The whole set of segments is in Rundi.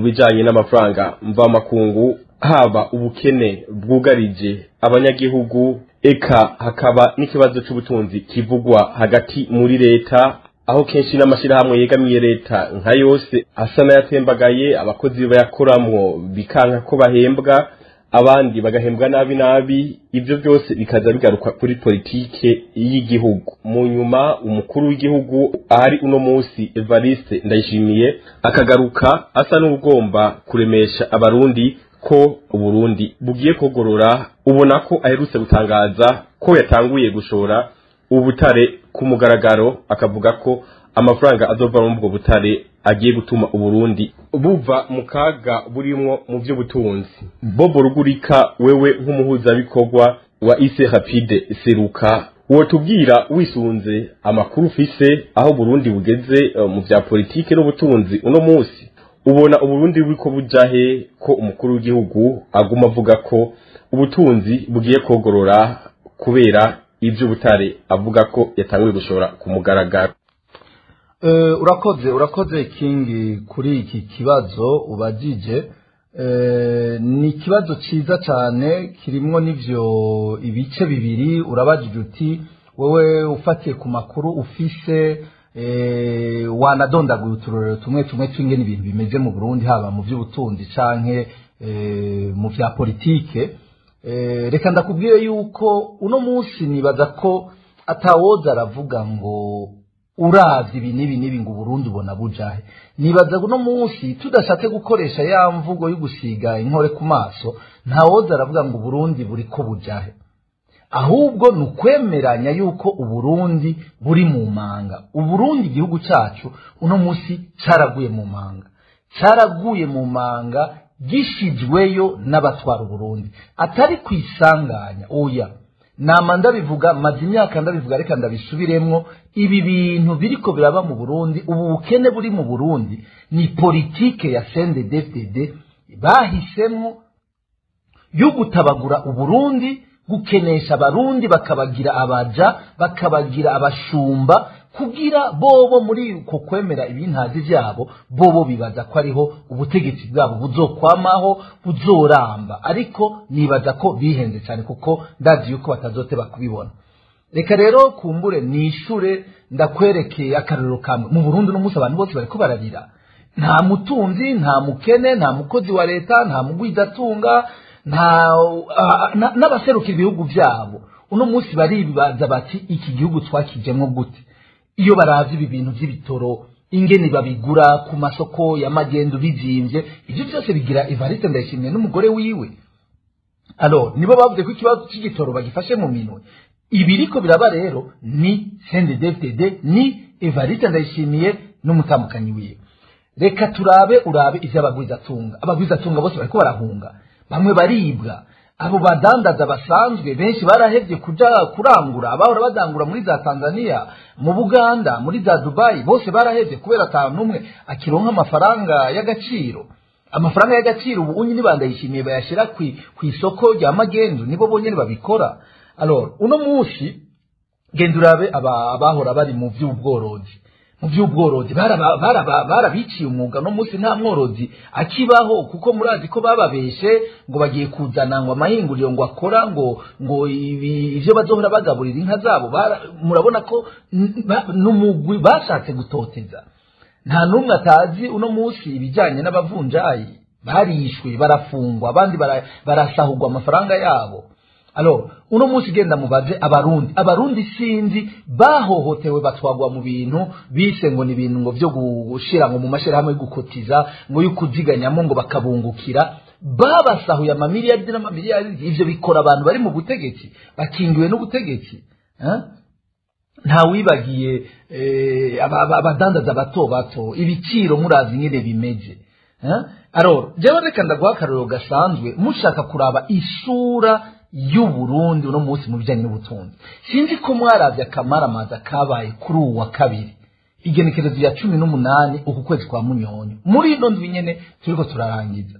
bijanye n'amafaranga mvamakungu, haba ubukene bwugarije abanyagihugu, eka hakaba n'ikibazo c'ubutunzi kivugwa hagati muri leta, aho kenshi n'amashirahamwe yegamiye leta nka yose asa n'ayatembagaye, abakozi bayakoramwo bikanka ko bahembwa, abandi bagahembwa nabi nabi. Ibyo byose bikaza bigaruka kuri politike y'igihugu. Mu nyuma umukuru w'igihugu ahari uno munsi Evariste Ndayishimiye akagaruka asa n'ugomba kuremesha abarundi ko Uburundi bugiye kogorora. Ubona ko aherutse gutangaza ko yatanguye gushora ubutare ku mugaragaro, akavuga ko amafaranga azova muri ubwo butare agiye gutuma Uburundi buva mu kaga burimwo mu by'ubutunzi. Bobo Rugurika, wewe nk'umuhuzabikorwa wa Ise Rapide Seruka, wotubwira wisunze amakuru ufise aho Burundi bugeze mu vya politike n'ubutunzi uno munsi? Ubona Uburundi buriko bujahe, ko umukuru w'igihugu aguma avuga ko ubutunzi bugiye kogorora kubera ivy'ubutare avuga ko yatanguye gushora ku mugaragaro? Urakoze, urakoze Kingi kuri iki kibazo ubajije. Ni ikibazo cyiza cyane, kirimwo n'ivyo ibice bibiri. Urabajije uti wewe ufatiye ku makuru ufise, wanadondaguye uturorero tumwe tumwe tw'ingene ibintu bimeze mu Burundi, haba mu by'ubutunzi canke mu vya politike. Reka ndakubwire yuko uno munsi nibaza ko atawoza aravuga ngo uravye ibi n'ibi n'ibi ngo Burundi ubona bujahe. Nibaza uno munsi, tudashatse gukoresha ya mvugo yo gusiga inkore ku maso, ntawoza aravuga ngo Burundi buriko bujahe. Ahubwo ni ukwemeranya yuko Uburundi buri mu manga. Uburundi, igihugu cyacu, uno munsi caraguye mu manga, caraguye mu manga gishijweyo n'abatwara Uburundi, atari kwisanganya, oya. Nama ndabivuga, maze imyaka ndabivuga, reka ndabisubiremwo: ibi bintu biriko biraba mu Burundi, ubu bukene buri mu Burundi, ni politike ya CNDD-FDD bahisemwo yo gutabagura Uburundi, gukenesha Abarundi, bakabagira abaja, bakabagira abashumba, kugira bobo muri uko kwemera ibintazi vyabo, bobo bibaza ko ariho ubutegetsi bwabo buzokwamaho, buzoramba. Ariko nibaza ko bihenze cyane, kuko ndazi yuko batazoteba kubibona. Reka rero kumbure nishure, ndakwerekeye akarorero kamwe. Mu Burundi no munsi abantu bose bariko bararira: nta mutunzi, nta mukene, nta mukozi wa leta, nta mugwizatunga, nta n'abaserukira ibihugu byabo. Uno munsi baribaza bati: "Iki gihugu twakijemwo gute?" Iyo baravye ibi bintu by'ibitoro, ingene babigura ku masoko ya magendu bizimvye, ivyo byose bigira Evariste Ndayishimiye n'umugore wiwe. Alors nibo bavuze ko ikibazo cy'igitoro bagifashe mu minwe. Ibiriko biraba rero ni CNDD-FDD, ni Evariste Ndayishimiye n'umutambukanyi wiwe. Reka turabe, urabe ivy'abagwizatunga. Abagwizatunga bose bariko barahunga, bamwe baribwa. Abo badandaza basanzwe benshi barahevye kuja kurangura. Abahora badangura muri za Tanzania, mu Buganda, muri za Dubai, bose barahevye kubera ata n'umwe akironka amafaranga y'agaciro. Amafaranga y'agaciro ubu unyi nibandayishimiye bayashira kw'isoko rya magendu, nibo bonyene babikora. Alors uno munsi genda urabe abahora bari mu by'ubworozi, barabiciye umwuga. No munsi nta mworozi akibaho, kuko murazi ko bababeshe ngo bagiye kuzana ngo amahinguriro ngo akora ngo ivyo bazohora bagaburira inka zabo. Murabona ko n'umugwi bashatse gutoteza. Nta n'umwe atazi uno munsi ibijyanye n'abavunjayi, barishwe, barafungwa, abandi barasahurwa amafaranga yabo. Alors uno munsi genda mubaze Abarundi. Abarundi sinzi bahohotewe, batwagwa mu bintu bise ngo ni ibintu ngo byo gushira ngo mu mashirahamwe yo gukotiza, ngo yo kuziganyamo, ngo bakabungukira. Babasahuye amamiliyardi n'amamiliyardi. Ivyo bikora abantu bari mu butegetsi, bakingiwe n'ubutegetsi, eh? Ntawibagiye abadandaza bato bato, ibiciro murazi nyine bimeze, eh? Alors jewe reka ndaguha akarorero gasanzwe. Mushaka kuraba isura y'Uburundi uno munsi mu bijyanye n'ubutunzi, sinzi ko mwaravye akamaramaza kabaye kuri uwu wa kabiri, igenekerezo rya 18 uku kwezi kwa Munyonyo, muri ino ndwi nyene turiko turarangiza.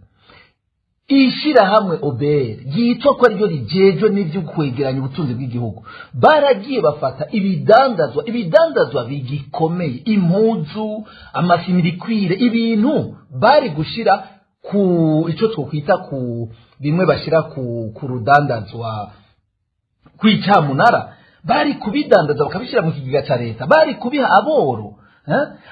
Ishirahamwe OBR ryitwa ko ariryo rijejwe n'ivyo kwegeranya ubutunzi bw'igihugu, baragiye bafata ibidandazwa bigikomeye, impuzu, amasimirikwire, ibintu bari gushira ku ico twokwita ku bimwe bashira ku rudandazwa kwicamunara, bari kubidandaza bakabishyira mu kigega cya leta, bari kubiha aboro,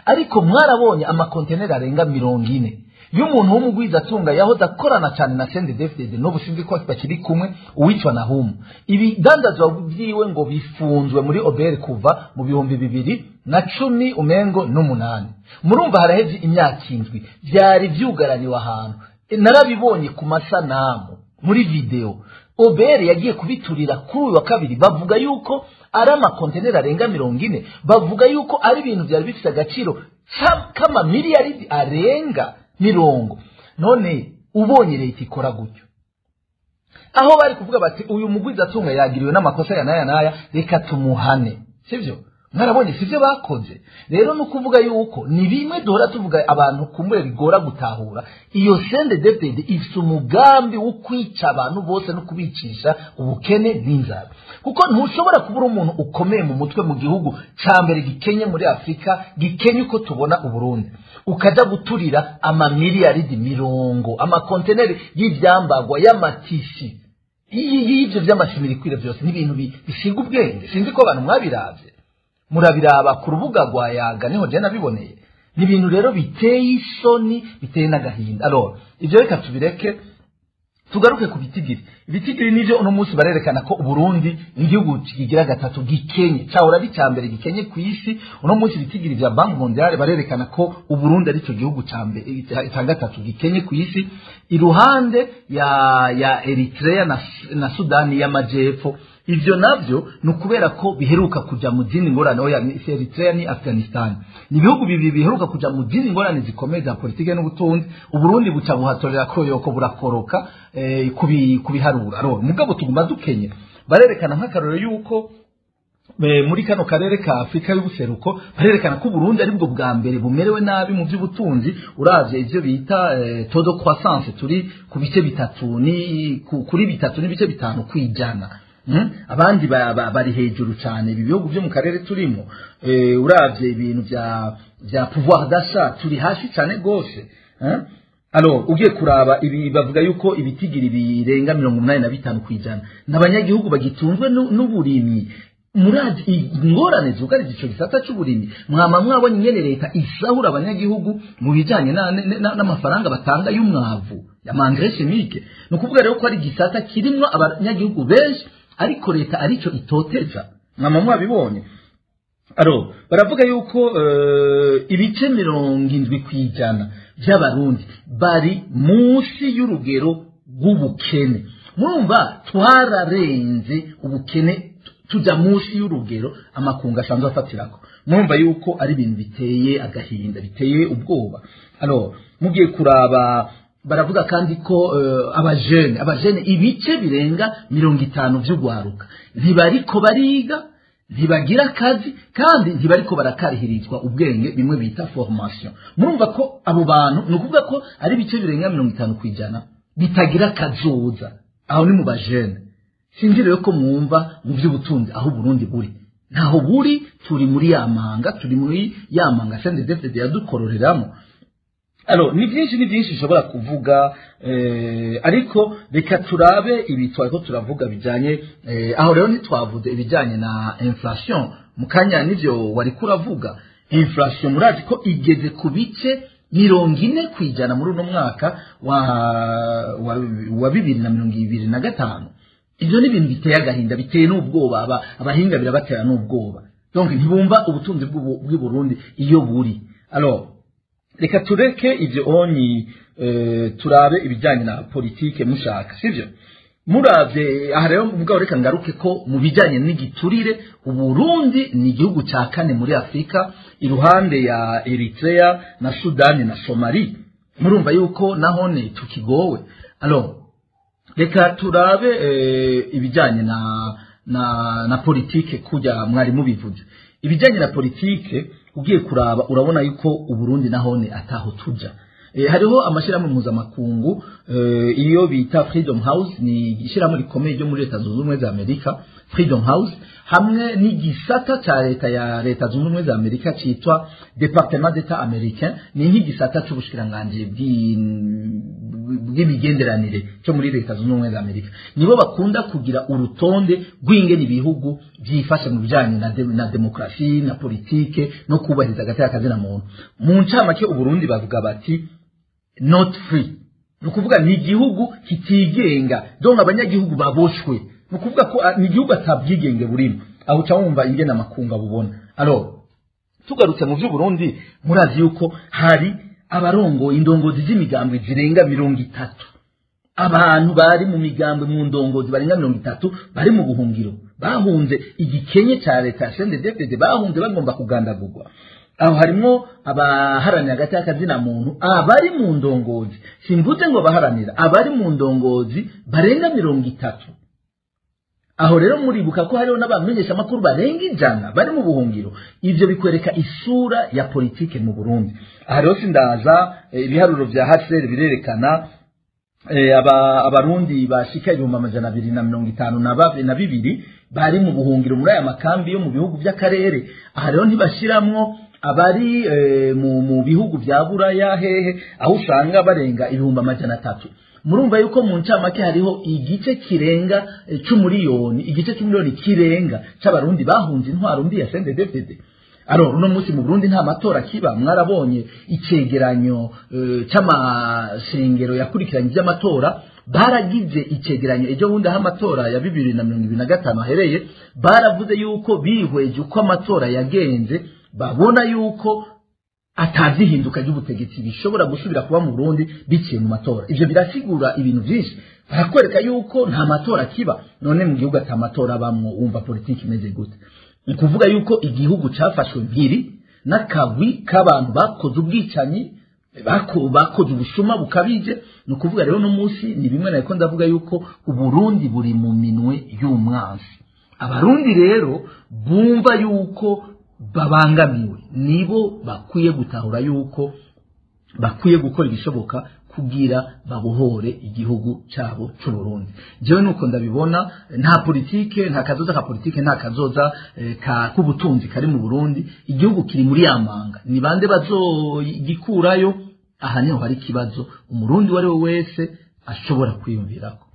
Ariko mwarabonye amakonteneri arenga 40 y'umuntu w'umugwizatunga yahoze akorana cyane na CNDD-FDD, n'ubu sinzi ko bakiri kumwe, uwitwa Nahumu. Ibidandazwa byiwe ngo bifunzwe muri OBR kuva mu 2010 umengo n'umunani. Murumva haraheze imyaka 7 byari byugaraniwe ahantu. Narabibonye ku masanamu muri video. OBR yagiye kubiturira kuri uyu wa kabiri, bavuga yuko ari amakonteneri arenga 40, bavuga yuko ari ibintu byari bifite agaciro kama miliyaridi arenga 40. None ubonye leta ikora gutyo, aho bari kuvuga bati uyu mugwizatunga yagiriwe n'amakosa ya naya naya, reka tumuhane, sivyo? Mwarabonye sivyo bakoze. Rero no kuvuga yuko ni bimwe duhora tuvuga abantu kumbure bigora gutahura, iyo CNDD-FDD ifite umugambi wo kwica abantu bose no kubicisha ubukene n'inzara. Kuko ntushobora kubura umuntu ukomeye mu mutwe mu gihugu ca mbere gikenye muri Afrika, gikenye uko tubona Uburundi, ukaja guturira amamiliyaridi 40, amakonteneri y'ivyambagwa, y'amatisi, y'ivyo vy'amashimirikwire byose, n'ibintu bisiga ubwenge. Sinzi ko abantu mwabiravye, murabiraba ku rubuga rwa Yaga, niho je nabiboneye. Ni ibintu rero biteye isoni, biteye n'agahinda. Alors ivyo reka tubireke, tugaruke ku bitigiri. Ibitigiri nivyo uno munsi barerekana ko Uburundi ni igihugu kigira gatatu gikenye, cahora ari ca mbere gikenye ku isi. Uno munsi ibitigiri vya Banque Mondiale barerekana ko Uburundi ari cyo gihugu ca mbere, ca gatatu gikenye ku isi, iruhande ya Eritrea na Sudani y'Amajepfo. Ivyo navyo ni ukubera ko biheruka kuja mu zindi ngorane. Oya, ni Eritrea ni Afghanistan, ni ibihugu bibiri biheruka kuja mu zindi ngorane zikomeye za politike n'ubutunzi. Uburundi buca buhatorera ko yoko burakoroka kubiharura. Ro mugabo tuguma dukenye. Barerekana nk'akarorero yuko muri kano karere ka Afrika y'ubuseruko, barerekana ko Burundi ari bwo bwa mbere bumerewe nabi mu by'ubutunzi. Uravye ivyo bita taux de croissance, turi ku bice 3 ni kuri 3.5 kwijana. Abandi bari hejuru cyane. Ibi bihugu byo mu karere turimo, uravye ibintu vya pouvoir d'achat turi hasi cyane gose. Alors ugiye kuraba ibi bavuga yuko ibitigiri birenga 85% n'abanyagihugu bagitunzwe n'uburimyi. Murazi ingorane zugarije ico gisata c'uburimyi. Mwama mwabonye ingene leta isahura abanyagihugu mu bijanye n'amafaranga batanga y'umwavu, ya engrais chimique. Ni ukuvuga rero ko ari igisata kirimwo abanyagihugu benshi, ariko leta arico itoteza. Mwama mwabibonye. Alors baravuga yuko ibice 70% by'abarundi bari munsi y'urugero rw'ubukene. Murumva twararenze ubukene, tuja munsi y'urugero amakungu asanzwe afatirako. Murumva yuko ari ibintu biteye agahinda, biteye ubwoba. Alors mugiye kuraba baravuga kandi ko abajene ibice birenga 50 vy'ugwaruka ntibariko bariga, ntibagira akazi, kandi ntibariko barakarihirizwa ubwenge, bimwe bita formation. Murumva ko abo bantu, ni ukuvuga ko ari ibice birenga 50% bitagira kazoza. Aho ni mu bajene. Sinzi rero ko mwumva mu by'ubutunzi aho Burundi buri. Ntaho buri, turi muri yamanga, turi muri yamanga CNDD-FDD yadukororeramo. Alors ni byinshi nshobora kuvuga, ariko reka turabe ibi twariko turavuga bijanye, aho rero ntitwavuze ibijanye na inflation mu kanya, nivyo wari kuravuga. Inflation murazi ko igeze ku bice 40% muri uno mwaka wa 2025. Ivyo ni ibintu biteye agahinda, biteye n'ubwoba, abahinga birabatera n'ubwoba. Donc ntibumva ubutunzi bw'u Burundi iyo buri. Alors reka tureke ivyo onyi, turabe ibijanye na politike mushaka, sivyo? Muravye aha rero mugabo reka ngaruke ko mu bijanye n'igiturire, Uburundi ni igihugu ca kane muri Afrika, iruhande ya Eritrea na Sudani na Somalia. Murumva yuko nahone tukigowe. Alors reka turabe ibijanye na politike kujya mwari mubivuze. Ibijanye na politike ugiye kuraba urabona yuko Uburundi nahone ataho tuja. Hariho amashirahamwe mpuzamakungu, iyo bita Freedom House, ni ishirahamwe rikomeye ryo muri Leta Zunze Ubumwe za Amerika, Freedom House. hamwe n'igisata ca leta ya Leta Zunze Ubumwe za Amerika citwa Département d'État américain, ni nk'igisata c'ubushikiranganji bw'imigenderanire cyo muri Leta Zunze Ubumwe za Amerika. Nibo bakunda kugira urutonde rw'ingene ibihugu vyifashe mu bijanye na demokrasi na politike no kubahiriza agateka kazina muntu. Mu ncamake, Uburundi bavuga bati "not free", ni ukuvuga ni igihugu kitigenga, donc abanyagihugu baboshwe, ni ukuvuga ko ni igihugu atabwigenge burimo. Aho uca wumva ingene amakunga bubona. Alors, tugarutse mu by'Uburundi, murazi yuko hari abarongoye indongozi z'imigambwe zirenga 30, abantu bari mu migambwe, mu ndongozi barenga 30 bari mu buhungiro, bahunze igikenye cya leta ya CNDD-FDD, bahunze bagomba kugandagurwa. Aho harimwo abaharanira hagati y'akazina muntu, abari mu ndongozi, simvuze ngo baharanira, abari mu ndongozi barenga 30. Aho rero muribuka ko hariho n'abamenyesha amakuru barenga 100 bari mu buhungiro. Ivyo bikwereka isura ya politike mu Burundi. Aha rero sindaza, ibiharuro vya HCR birerekana abarundi bashika 252,000 bari mu buhungiro muri aya makambi yo mu bihugu by'akarere. Aha rero ntibashiramwo abari mu bihugu vya Buraya hehe, aho usanga barenga 300,000. Murumva yuko mu ncamake hariho igice kirenga c'umuriyoni, igice c'umuriyoni kirenga c'abarundi bahunze intwaro mbi ya CNDD-FDD. Alors, uno munsi mu Burundi nta matora kiba. Mwarabonye icegeranyo c'amashengero yakurikiranye ivy'amatora, baragize icegeranyo ejo bundi aho amatora ya 2025 ahereye, baravuze yuko bihweje uko amatora yagenze, babona yuko atazihinduka ry'ubutegetsi bishobora gusubira kuba mu Burundi biciye mu matora. Ivyo birasigura ibintu vyinshi, barakwereka yuko nta matora kiba. None mu gihugu ata matora abamwo, wumva politiki imeze gute? Ni kuvuga yuko igihugu cafashwe mpiri n'akagwi k'abantu bakoze ubwicanyi, bakoze ubusuma bukabije. Ni ukuvuga rero no munsi ni bimwe nariko ndavuga yuko Uburundi buri mu minwe y'umwansi. Abarundi rero bumva yuko babangamiwe, nibo bakwiye gutahura yuko bakwiye gukora ibishoboka kugira babohore igihugu cyabo cy'u Burundi. Jewe nuko ndabibona, nta politike, nta kazoza ka politike, nta kazoza ka k'ubutunzi kari mu Burundi. Igihugu kiri muri yamanga, ni bande bazogikurayo? Aha niho hari ikibazo umurundi uwo ari we wese ashobora kwiyumvirako.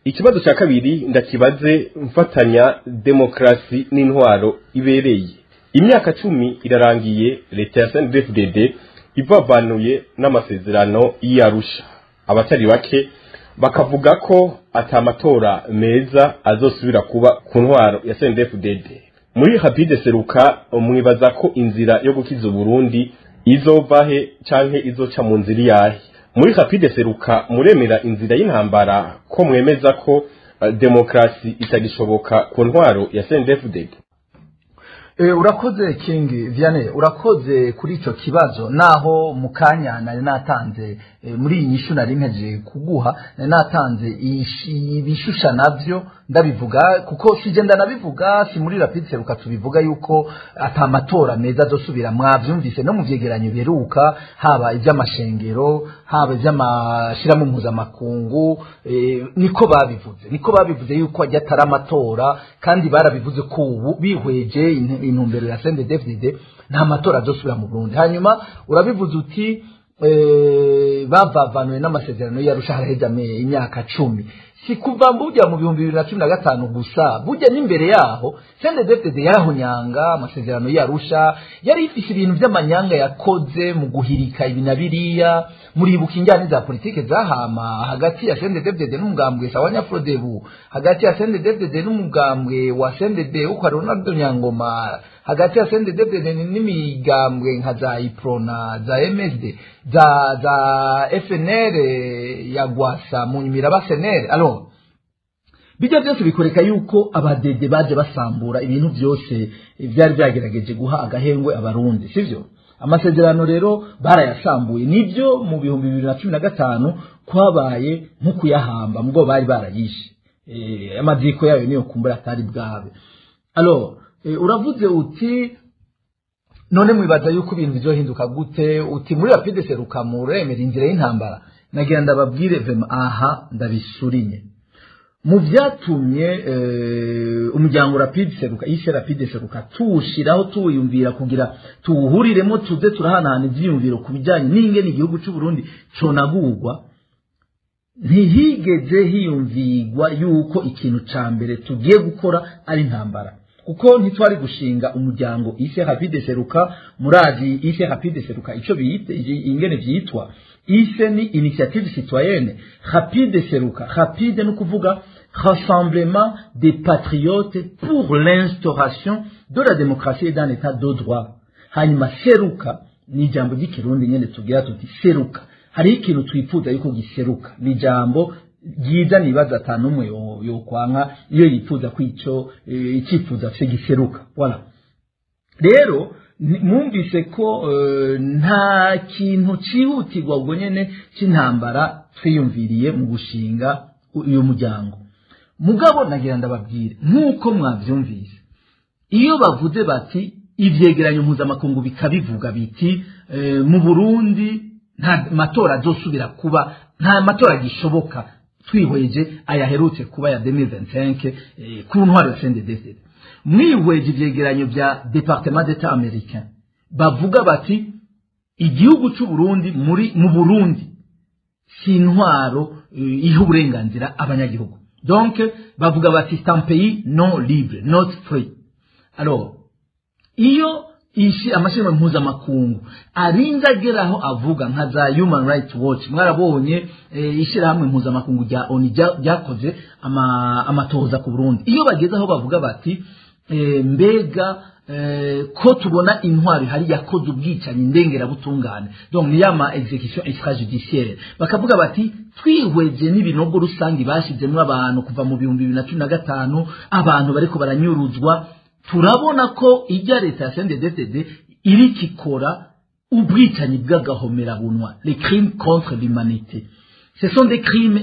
Ikibazo cya kabiri ndakibaze mfatanya demokrasi n'intwaro ibereye. Imyaka 10 irarangiye leta ya CNDD-FDD ivavanuye n'amasezerano y'Arusha. Abatari bake bakavuga ko atamatora meza azosubira kuba ku ntwaro ya CNDD-FDD. Muri Rapide Seruka, mwibaza ko inzira yo gukiza Uburundi izova he, canke izoca mu nzira iyahe? Muri Rapide Seruka muremera inzira y'intambara, ko mwemeza ko demokrasi itagishoboka ku ntwaro ya CNDD-FDD? Urakoze King Vianney, urakoze kuri ico kibazo. Naho mu kanya nari natanze muri iyi nyishu nari mpejeje kuguha, nari natanze ibishusha navyo ndabivuga, kuko sije ndanabivuga, si muri Rapide Seruka tubivuga yuko atamatora meza azosubira. Mwavyumvise no mu vyegeranyo biheruka, haba ivy'amashengero, haba ivy'amashirahamwe mpuzamakungu, niko babivuze yuko ajya atari amatora, kandi barabivuze ko ubu bihweje intumbero ya CNDD-FDD nta matora azosubira mu Burundi. Hanyuma urabivuze uti bavavanuye n'amasezerano y'Arusha haraheze imyaka 10. Si kuva burya mu 2015 gusa, burya n'imbere yaho CNDD-FDD yarahonyanga amasezerano y'Arusha, yari ifise ibintu vy'amanyanga yakoze mu guhirika ibi na biriya. Muribuka injyane za politike zahama hagati ya CNDD-FDD n'umugambwe Sawanya Frodebu, hagati ya CNDD-FDD n'umugambwe wa CNDD ukwa Ronaldo Nyangoma, hagati ya CNDD-FDD n'imigambwe nka za Iprona, za MSD, za FNL ya Gwasa mu nyumira ba CNL. Alors, bijya byose bikoreka yuko abadede baje basambura ibintu byose byari byagerageje guha agahengwe abarundi, sivyo? Amasezerano rero barayasambuye, nibyo, mu 2015 kwabaye nko kuyahamba, mubwo bari barayishe, amaziko yayo niyo kumbura atari bwabe. Alors, uravuze uti none mwibaza yuko ibintu bizohinduka gute, uti muri Rapide Seruka muremera inzira y'intambara. Nagira ndababwire vraiment, aha ndabisurinye, Mu byatumye umuryango Rapide Seruka, ise Rapide Seruka, tuwushiraho, tuwiyumvira kugira tuwuhuriremo, tuze turahanahana ivyiyumviro ku bijyanye n'ingene igihugu cy'u Burundi conagurwa, ntihigeze hiyumvirwa yuko ikintu ca mbere tugiye gukora ari intambara, kuko ntitwari gushinga umuryango ise Rapide Seruka. Murazi ise Rapide Seruka ico biyite, ingene vyitwa. Ise ni initiative citoyenne, Rapide Seruka, rapide no kuvuga rassemblement des patriotes pour l'instauration de la démocratie dans l'état de droit. Hanyuma seruka ni ijambo ry'ikirundi nyene tugira tuti seruka, hariho ikintu twifuza yuko giseruka. Ni ijambo ryiza, nibaza ata n'umwe yokwanka iyo yifuza ko ico icyifuzo afise giseruka. Voilà. Rero mwumvise ko nta kintu cyihutirwa ubwo nyene cy'intambara twiyumviriye mu gushinga uyu muryango. Mugabo nagira ndababwire, nk'uko mwavyumvise, iyo bavuze bati ivyegeranyo mpuzamakungu bikabivuga biti mu Burundi nta matora azosubira kuba, nta matora gishoboka twihweje ayaherutse kuba ya 2025 ku ntwaro ya CNDD-FDD, mwihweje ivyegeranyo vya Département d'État américain bavuga bati igihugu cy'u Burundi, muri mu Burundi si intwaro iha uburenganzira abanyagihugu, donc bavuga bati c'est un pays non libre, not free. Alors iyo ishi amashirahamwe mpuzamakungu arinze ageraho avuga, nka za Human Rights Watch, mwarabonye ishyirahamwe mpuzamakungu rya ONU ryakoze amatohoza ku Burundi, iyo bageze aho bavuga bati mbega ko tubona intwaro ihari yakoze ubwicanyi ndengerabutungane, donc ni yama exécution extrajudiciaire, bakavuga bati twihweje n'ibinogo rusange bashizemwo abantu kuva mu 2015, abantu bariko baranyuruzwa, turabona ko ijya leta ya CNDD-FDD iriko ikora ubwicanyi bw'agahomerabunwa, les crimes contre l'humanité, ce sont des crimes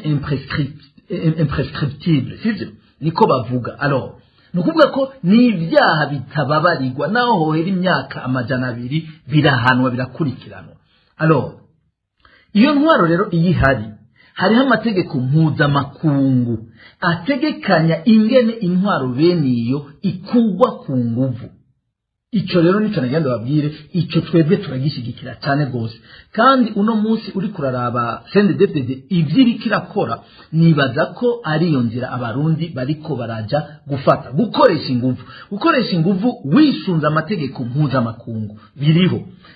imprescriptibles, sivyo? Niko bavuga. Alors ni ukuvuga ko ni ibyaha bitababarirwa, naho hohera imyaka 200, birahanwa, birakurikiranwa. Alors iyo ntwaro rero iyo ihari, hariho amategeko mpuzamakungu ategekanya ingene intwaro bene iyo ikugwa ku nguvu. Ico rero nico nagenda babwire, ico twebwe turagishigikira cyane rwose. Kandi uno munsi uri kuraraba CNDD-FDD ivyo iriko irakora, nibaza ko ari iyo nzira abarundi bariko baraja gufata, gukoresha inguvu, gukoresha inguvu wisunze amategeko mpuzamakungu.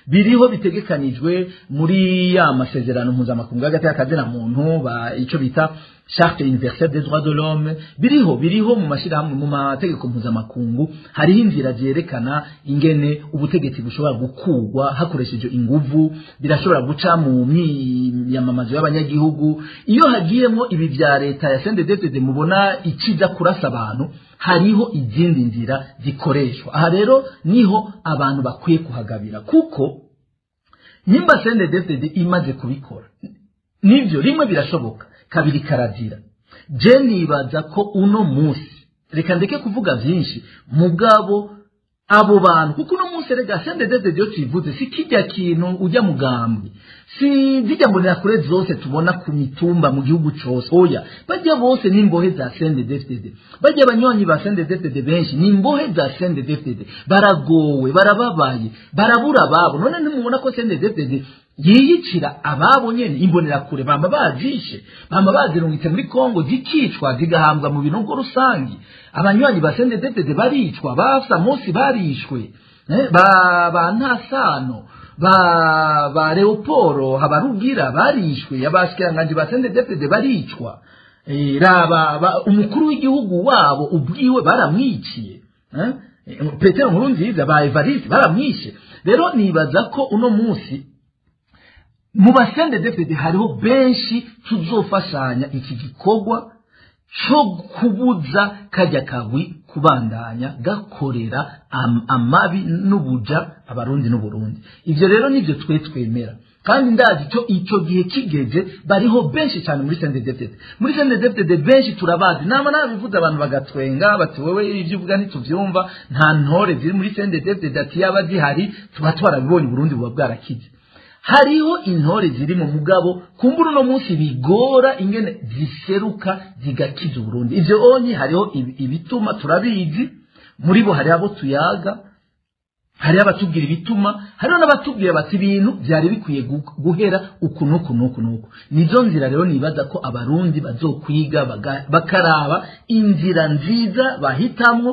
Biriho bitegekanijwe muri ya masezerano mpuzamakungu y'agateka kazina muntu, ba ico bita Charte universelle des droits de l'homme. Biriho mu mashirahamwe, mu mategeko mpuzamakungu, hariho inzira zerekana ingene ubutegetsi bushobora gukugwa hakoresheje inguvu. Birashobora guca mu myiyamamazo y'abanyagihugu. Iyo hagiyemo ibi vya leta ya CNDD-FDD mubona ikiza kurasa abantu, hariho izindi nzira zikoreshwa. Aha rero niho abantu bakwiye kuhagabira, kuko nimba CNDD-FDD imaze kubikora, nivyo rimwe birashoboka, kabiri karazira. Je nibaza ko uno munsi, reka ndeke kuvuga vyinshi, mugabo abo bantu, kuko uno munsi rega CNDD-FDD iyo tuyivuze si kijya kintu ujya mugambwe, si zijya mbonerakure zose tubona ku mitumba mu gihugu cose. Oya, bajya bose n'imbohe za CNDD-FDD. Bajya abanywanyi ba CNDD-FDD benshi ni imbohe za CNDD-FDD, baragowe, barababaye, barabura ababo. None ntimubona ko CNDD-FDD yiyicira ababo nyene? Imbonerakure bama bazishe, bama bazirungitse muri Kongo, zikicwa, zigahambwa mu binogo rusangi. Abanywanyi ba CNDD-FDD baricwa, ba Munsi barishwe, ba Ntasano, ba Leoporo Habarugira barishwe, abashikiranganji ba CNDD-FDD baricwa. Raba umukuru w'igihugu wabo ubwiwe baramwiciye, Petero Nkurunziza, ba Evariste baramwishe. Rero nibaza ko uno munsi mu ba CNDD-FDD hariho benshi tuzofashanya iki gikorwa cyo kubuza kajya kagwi kubandanya gakorera amabi n'ubuja abarundi n'uburundi. Ivyo rero nivyo twe twemera, kandi ndazi ico gihe kigeze bariho benshi cyane muri CNDD-FDD. Muri CNDD-FDD benshi turabazi, nama nabivuze abantu bagatwenga bati wewe ivyo uvuga ntituvyumva, nta ntore ziri muri CNDD-FDD, ati yaba zihari tuba twarabibonye, Burundi buba bwarakize. Hariho intore ziri mu mugabo kumbura uno munsi bigora ingene ziseruka zigakiza Burundi. Ivyo onye hariho ibituma turabizi, muri bo hari abo tuyaga, hari abatubwira ibituma, hariho n'abatubwira bati ibintu byari bikwiye guhera uku nuku nuku nuku. Nizo nzira rero nibaza ko abarundi bazokwiga bakaraba inzira nziza bahitamwo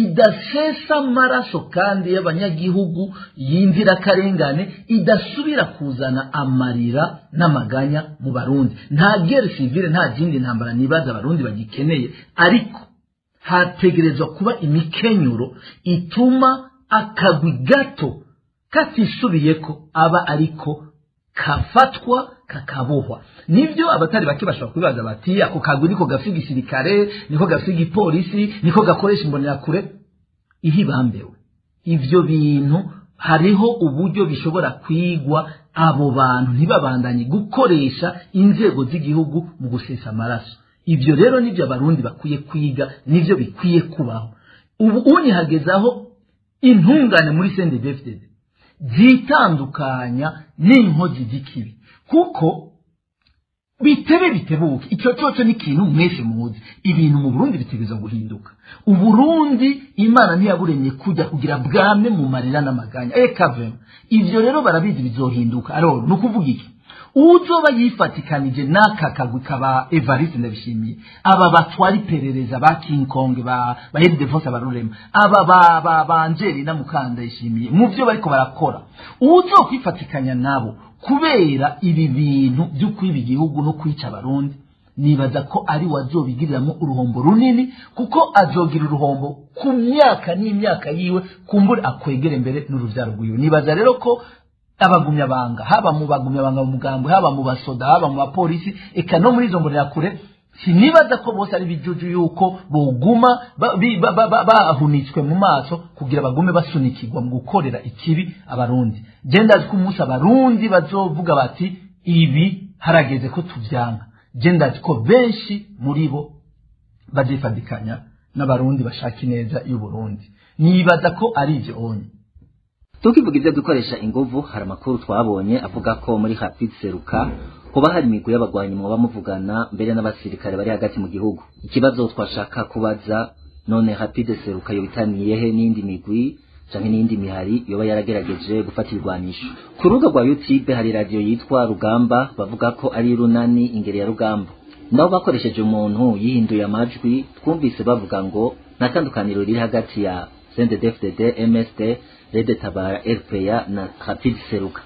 idasesa amaraso kandi y'abanyagihugu y'inzirakarengane, idasubira kuzana amarira n'amaganya mu Barundi. Nta guerre civile, nta zindi ntambara nibaza abarundi bagikeneye, ariko hategerezwa kuba imikenyuro ituma akagwi gato katisubiyeko aba ariko kafatwa kakabohwa. Nivyo abatari bake bashobora kubibaza bati ako kagwi niko gafise igisirikare, niko gafise igipolisi, niko gakoresha imbonerakure. Ihibambewe ivyo bintu hariho uburyo bishobora kwigwa abo bantu ntibabandanye gukoresha inzego z'igihugu mu gusesa amaraso. Ivyo rero nivyo abarundi bakwiye kwiga, nivyo bikwiye kubaho. Ubu unyihagezaho intungane muri CNDD-FDD zitandukanya n'inkozi z'ikibi, kuko bitebe bitebuke icyo cyoco ni ikintu mwese muzi. Ibintu mu Burundi bitegerezwa guhinduka. Uburundi Imana ntiyaburemye kujya kugira bwame mu marira n'amaganya, eka vema. Ivyo rero barabizi bizohinduka. Alors ni ukuvuga iki? Uzoba yifatikanije n'aka kagwi kaba Evariste Ndabishimiye, aba batwara iperereza ba King Kong, ba Ildefonse Barurema, aba ba Angelina Mukandayishimiye, mu byo bariko barakora, uzokwifatikanya nabo kubera ibi bintu byo kwiba igihugu no kwica abarundi, nibaza ko ari wazobigiriramo uruhombo runini, kuko azogira uruhombo ku myaka n'imyaka yiwe, kumbure akwegere mbere n'uruvyaro rwiwe. Nibaza rero ko abagumyabanga, haba mu bagumyabanga mu mugambwe, haba mu basoda, haba mu bapolisi, eka no muri izo mbonerakure, sinibaza ko bose ari bijuju yuko boguma bahunitswe mu maso kugira bagume basunikirwa mu gukorera ikibi abarundi. Je ndazi ko umunsi abarundi bazovuga bati ibi harageze ko tuvyanka, je ndazi ko benshi muri bo bazifadikanya n'abarundi bashaka ineza y'Uburundi. Nibaza ko ari ivyo onye. Tukivuga ivyo dukoresha inguvu, hari amakuru twabonye avuga ko muri Rapid Seruka hoba hari imigwi y'abagwanyi mwoba muvugana mbere n'abasirikare bari hagati mu gihugu. Ikibazo twashaka kubaza, none Rapid Seruka yobitaniye he n'indi migwi canke n'indi mihari yoba yaragerageje gufata ibigwanisho? Ku rubuga rwa YouTube hari radio yitwa Rugamba, bavuga ko ari Runani ingeri ya Rugamba. Nabo bakoresheje umuntu yihinduye amajwi, twumvise bavuga ngo nta tandukaniro riri hagati ya CNDD-FDD, MSD, Red Tabara, RPA na Rapid Seruka.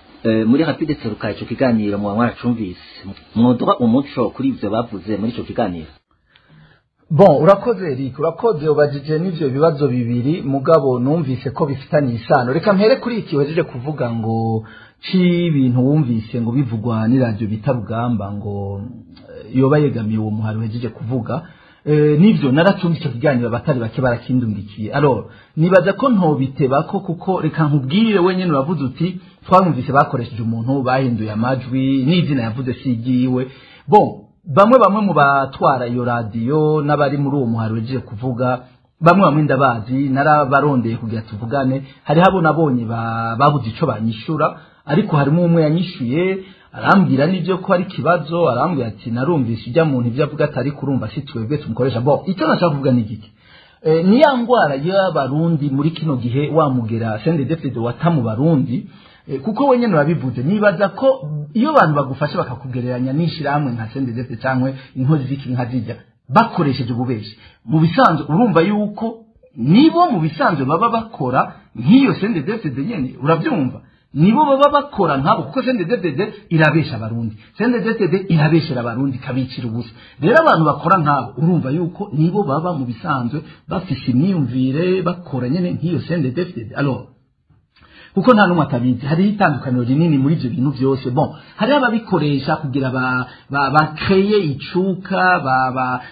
Muri Rapid Seruka ico kiganiro mwa mwaracumvise, mwoduha umuco kuri ivyo bavuze muri ico kiganiro? Bon, urakoze Eric, urakoze, ubajije n'ivyo bibazo bibiri mugabo numvise ko bifitanye isano. Reka mpere kuri iki wejeje kuvuga ngo c'ibintu wumvise ngo bivugwa ni radio bita Rugamba ngo yoba yegamiye uwo muhari wejeje kuvuga. Nivyo naracumva ico kiganiro, abatari bake barakindungikiye. Alors nibaza ko ntobitebako, kuko reka nkubwire wenyene uravuze uti twamvise bakoresheje umuntu bahinduye amajwi n'izina yavuze sigiwe. Bon, bamwe mu batwara iyo radio n'abari muri uwo muhari wejeje kuvuga, bamwe ndabazi, narabarondeye kugira tuvugane. Hariho abo nabonye babuze ico banyishura, ariko harimo umwe yanyishuye arambwira nivyo ko ari kibazo, arambwira ati narumvise ijya muntu ivyo avuga atari kurumva si twebwe tumukoresha. Bon, icyo nashaka kuvuga ni giki? Ni ya ngwara y'abarundi muri kino gihe wamugera CNDD-FDD watamu barundi, kuko wenyene urabivuze. Nibaza ko iyo abantu bagufashe bakakugereranya n'ishirahamwe nka CNDD-FDD canke inkozi z'ikibi nka zirya bakoresheje ububeshi, mu bisanzwe urumva yuko nibo mu bisanzwe baba bakora nk'iyo CNDD-FDD nyene, uravyumva, nibo baba bakora nkabo, kuko CNDD-FDD irabesha abarundi, CNDD-FDD irabeshera abarundi kabicira ubusa. Rero abantu bakora nkabo urumva yuko nibo baba mu bisanzwe bafise imyumvire bakora nyene nk'iyo CNDD-FDD. Alors kuko nta numwe atabizi, hari itandukaniro rinini muri ivyo bintu vyose. Bon, hari ababikoresha kugira ba créer icuka,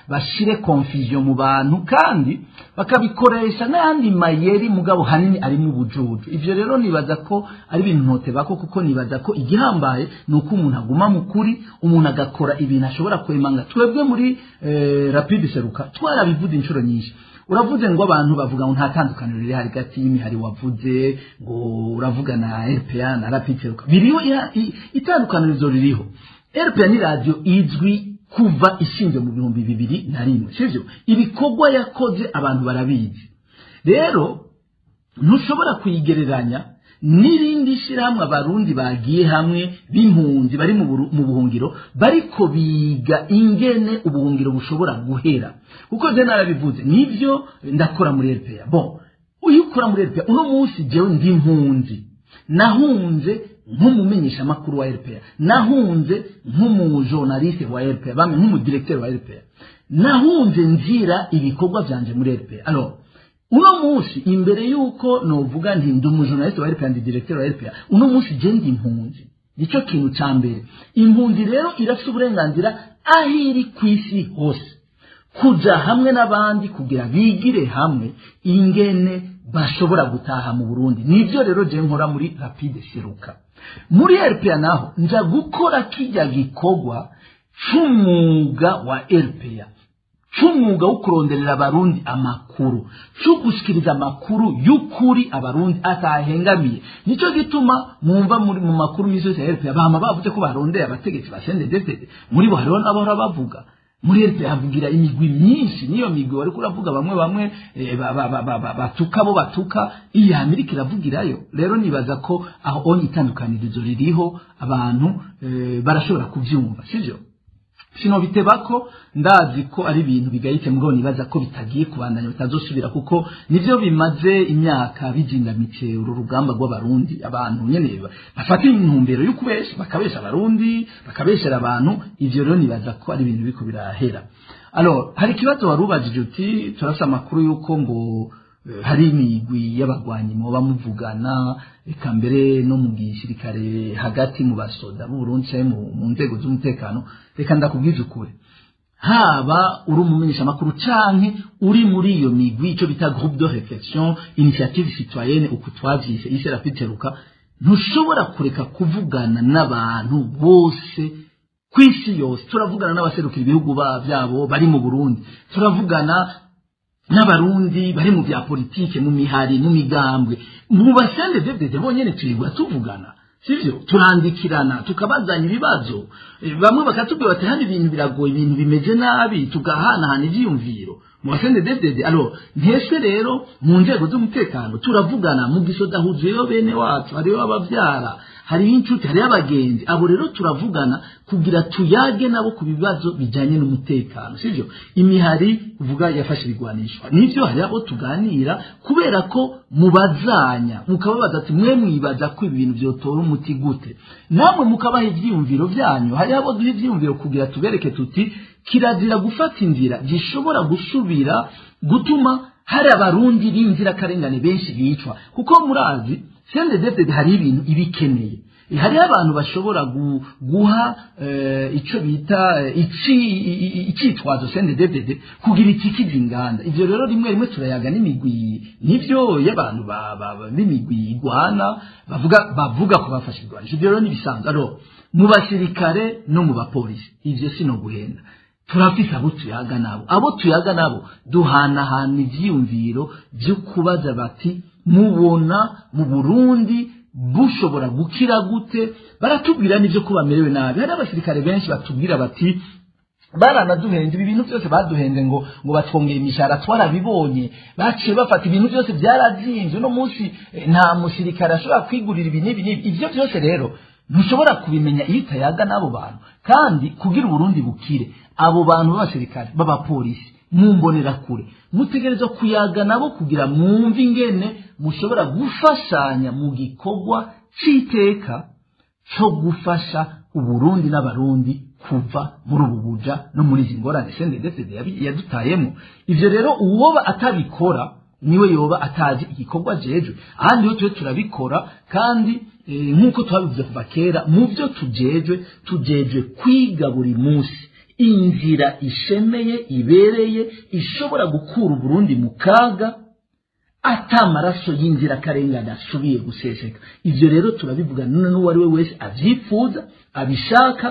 bashire confusion mu bantu, kandi bakabikoresha n'ayandi mayeri mugabo hanini ari mu bujuju. Ivyo rero nibaza ko ari ibintu ntotebako, kuko nibaza ko igihambaye ni uko umuntu aguma mu kuri, umuntu agakora ibintu ashobora kwemanga. Twebwe muri Rapid Seruka twarabivuze inshuro nyinshi. Uravuze ngo abantu bavuga ngo nta tandukaniro riri hagati y'imihari wavuze, ngo uravuga na RPA na Rapid Seruka. Biriho itandukanirizo ririho. RPA ni radio izwi kuva ishinzwe mu 2001, sivyo? Ibikorwa yakoze abantu barabizi. Rero ntushobora kuyigereranya n'irindi shirahamwe abarundi bagiye hamwe b'impunzi bari mu buhungiro bariko biga ingene ubuhungiro bushobora guhera. Kuko je narabivuze, nivyo ndakora muri RPA. Bon, uyu ukora muri RPA uno munsi jewe ndi impunzi, nahunze nk'umumenyesha makuru wa RPA, nahunze nk'umujournaliste wa RPA, bamwe nk'umudirecteur wa RPA, nahunze nzira ibikorwa vyanje muri RPA. Alors uno munsi imbere yuko novuga nti ndi umujournaliste wa RPA, ndi directeur wa RPA, uno munsi je ndi impunzi. Nico kintu ca mbere. Impunzi rero irafite uburenganzira aho iri kw'isi hose kuja hamwe n'abandi kugira bigire hamwe ingene bashobora gutaha mu Burundi. Nivyo rero je nkora muri Rapide Seruka. Muri RPA naho nja gukora kijya gikorwa c'umwuga wa RPA, c'umwuga wo kuronderera abarundi amakuru, co gushikiriza amakuru y'ukuri abarundi atahengamiye. Nico gituma mwumva muri mu makuru misi yose ya RPA bama bavuze ko barondeye abategetsi ba CNDD-FDD. Muri bo hariho n'abahora bavuga muri RPA havugira imigwi myinshi, niyo migwi wari kuravuga bamwe bamwe batuka bo batuka, iyi Amerika iravugirayo. Rero nibaza ko aho onye itandukanirizo ririho, abantu barashobora kuvyumva, sivyo? Sino bitebako, ndazi ko ari ibintu bigayitse, mugabo nibaza ko bitagiye kubandanya, bitazosubira, kuko nivyo bimaze imyaka bijingamitse uru rugamba rw'abarundi. Abantu nyene bafata intumbero y'ukubesha, bakabesha abarundi, bakabeshera abantu. Ivyo rero nibaza ko ari ibintu biko birahera. Alors hari ikibazo warubajije uti turafise amakuru yuko ngo hari imigwi y'abagwanyi muba muvugana, eka mbere no mu gisirikare hagati mu basoda b'u Burundi canke mu nzego z'umutekano. Reka ndakubwiza ukuri, haba uri umumenyesha makuru canke uri muri iyo migwi, ico bita groupe de réflexion, initiative citoyenne, uku twavyise isi Rapide Seruka, ntushobora kureka kuvugana n'abantu bose kw'isi yose. Turavugana n'abaserukira ibihugu vyabo bari mu Burundi, turavugana n'abarundi bari mu vya politike, mu mihari, mu migambwe, mu basende DFDD bonyene twigwa tuvugana, sivyo? Turandikirana, tukabazanya ibibazo, bamwe bakatubwira bati hano ibintu biragoye, ibintu bimeze nabi, tugahanahana ivyiyumviro mu basende DFDD. Alors ntese rero mu nzego z'umutekano turavugana, mu gisoda huzuyeyo bene wacu, hariyo abavyara, hariyo inshuti, hariyo abagenzi. Abo rero turavugana kugira tuyage nabo ku bibazo bijanye n'umutekano, sivyo? Imihari uvuga yafashe ibigwanishwa, nivyo, hari abo tuganira kubera ko mubazanya, mukababaza ati mwe mwibaza ko ibintu vyotora umuti gute, namwe mukabaha ivyiyumviro vyanyu. Hari abo duha ivyiyumviro kugira tubereke tuti kirazira gufata inzira gishobora gusubira gutuma hari abarundi b'inzirakarengane benshi bicwa, kuko murazi CNDD-FDD hari ibintu ibikeneye. Hariho abantu bashobora guha ico bita icitwazo CNDD-FDD kugira ikikiza inganda. Ivyo rero rimwe rimwe turayaga n'imigwi, nivyo y'abantu b'imigwi igwana bavuga ko bafashe igwanisho. Ivyo rero nibisanzwe. Alors mu basirikare no mu bapolisi ivyo sino guhenda, turafise abo tuyaga nabo, abo tuyaga nabo duhanahana ivyiyumviro vyo kubaza bati mubona mu Burundi bushobora gukira gute? Baratubwira nivyo ko bamerewe nabi. Hari abasirikare benshi batubwira bati baranaduhenze, ibi bintu byose baduhenze ngo batwongera imishahara, twarabibonye, baciye bafata ibintu byose byarazinze, uno munsi nta musirikare ashobora kwigurira ibi n'ibi n'ibi. Ivyo byose rero ntushobora kubimenya iyo utayaga n'abo bantu. Kandi kugira Uburundi bukire, abo bantu b'abasirikare b'abapolisi mumbonera kure mutegerezwa kuyaga nabo kugira mwumve ingene mushobora gufashanya mu gikorwa c'iteka co gufasha Uburundi n'abarundi kuva muri ubu buja no muri izi ngorane CNDD-FDD yadutayemo. Ivyo rero uwoba atabikora niwe yoba atazi igikorwa jejwe. Ahandi ho tube turabikora, kandi nk'uko twabivuze kuva kera, mu vyo tujejwe kwiga buri munsi inzira ishemeye, ibereye, ishobora gukura Uburundi mu kaga ata maraso y'inzirakarengane asubiye guseseka. Ivyo rero turabivuga n'uwo ari we wese avyifuza, abishaka,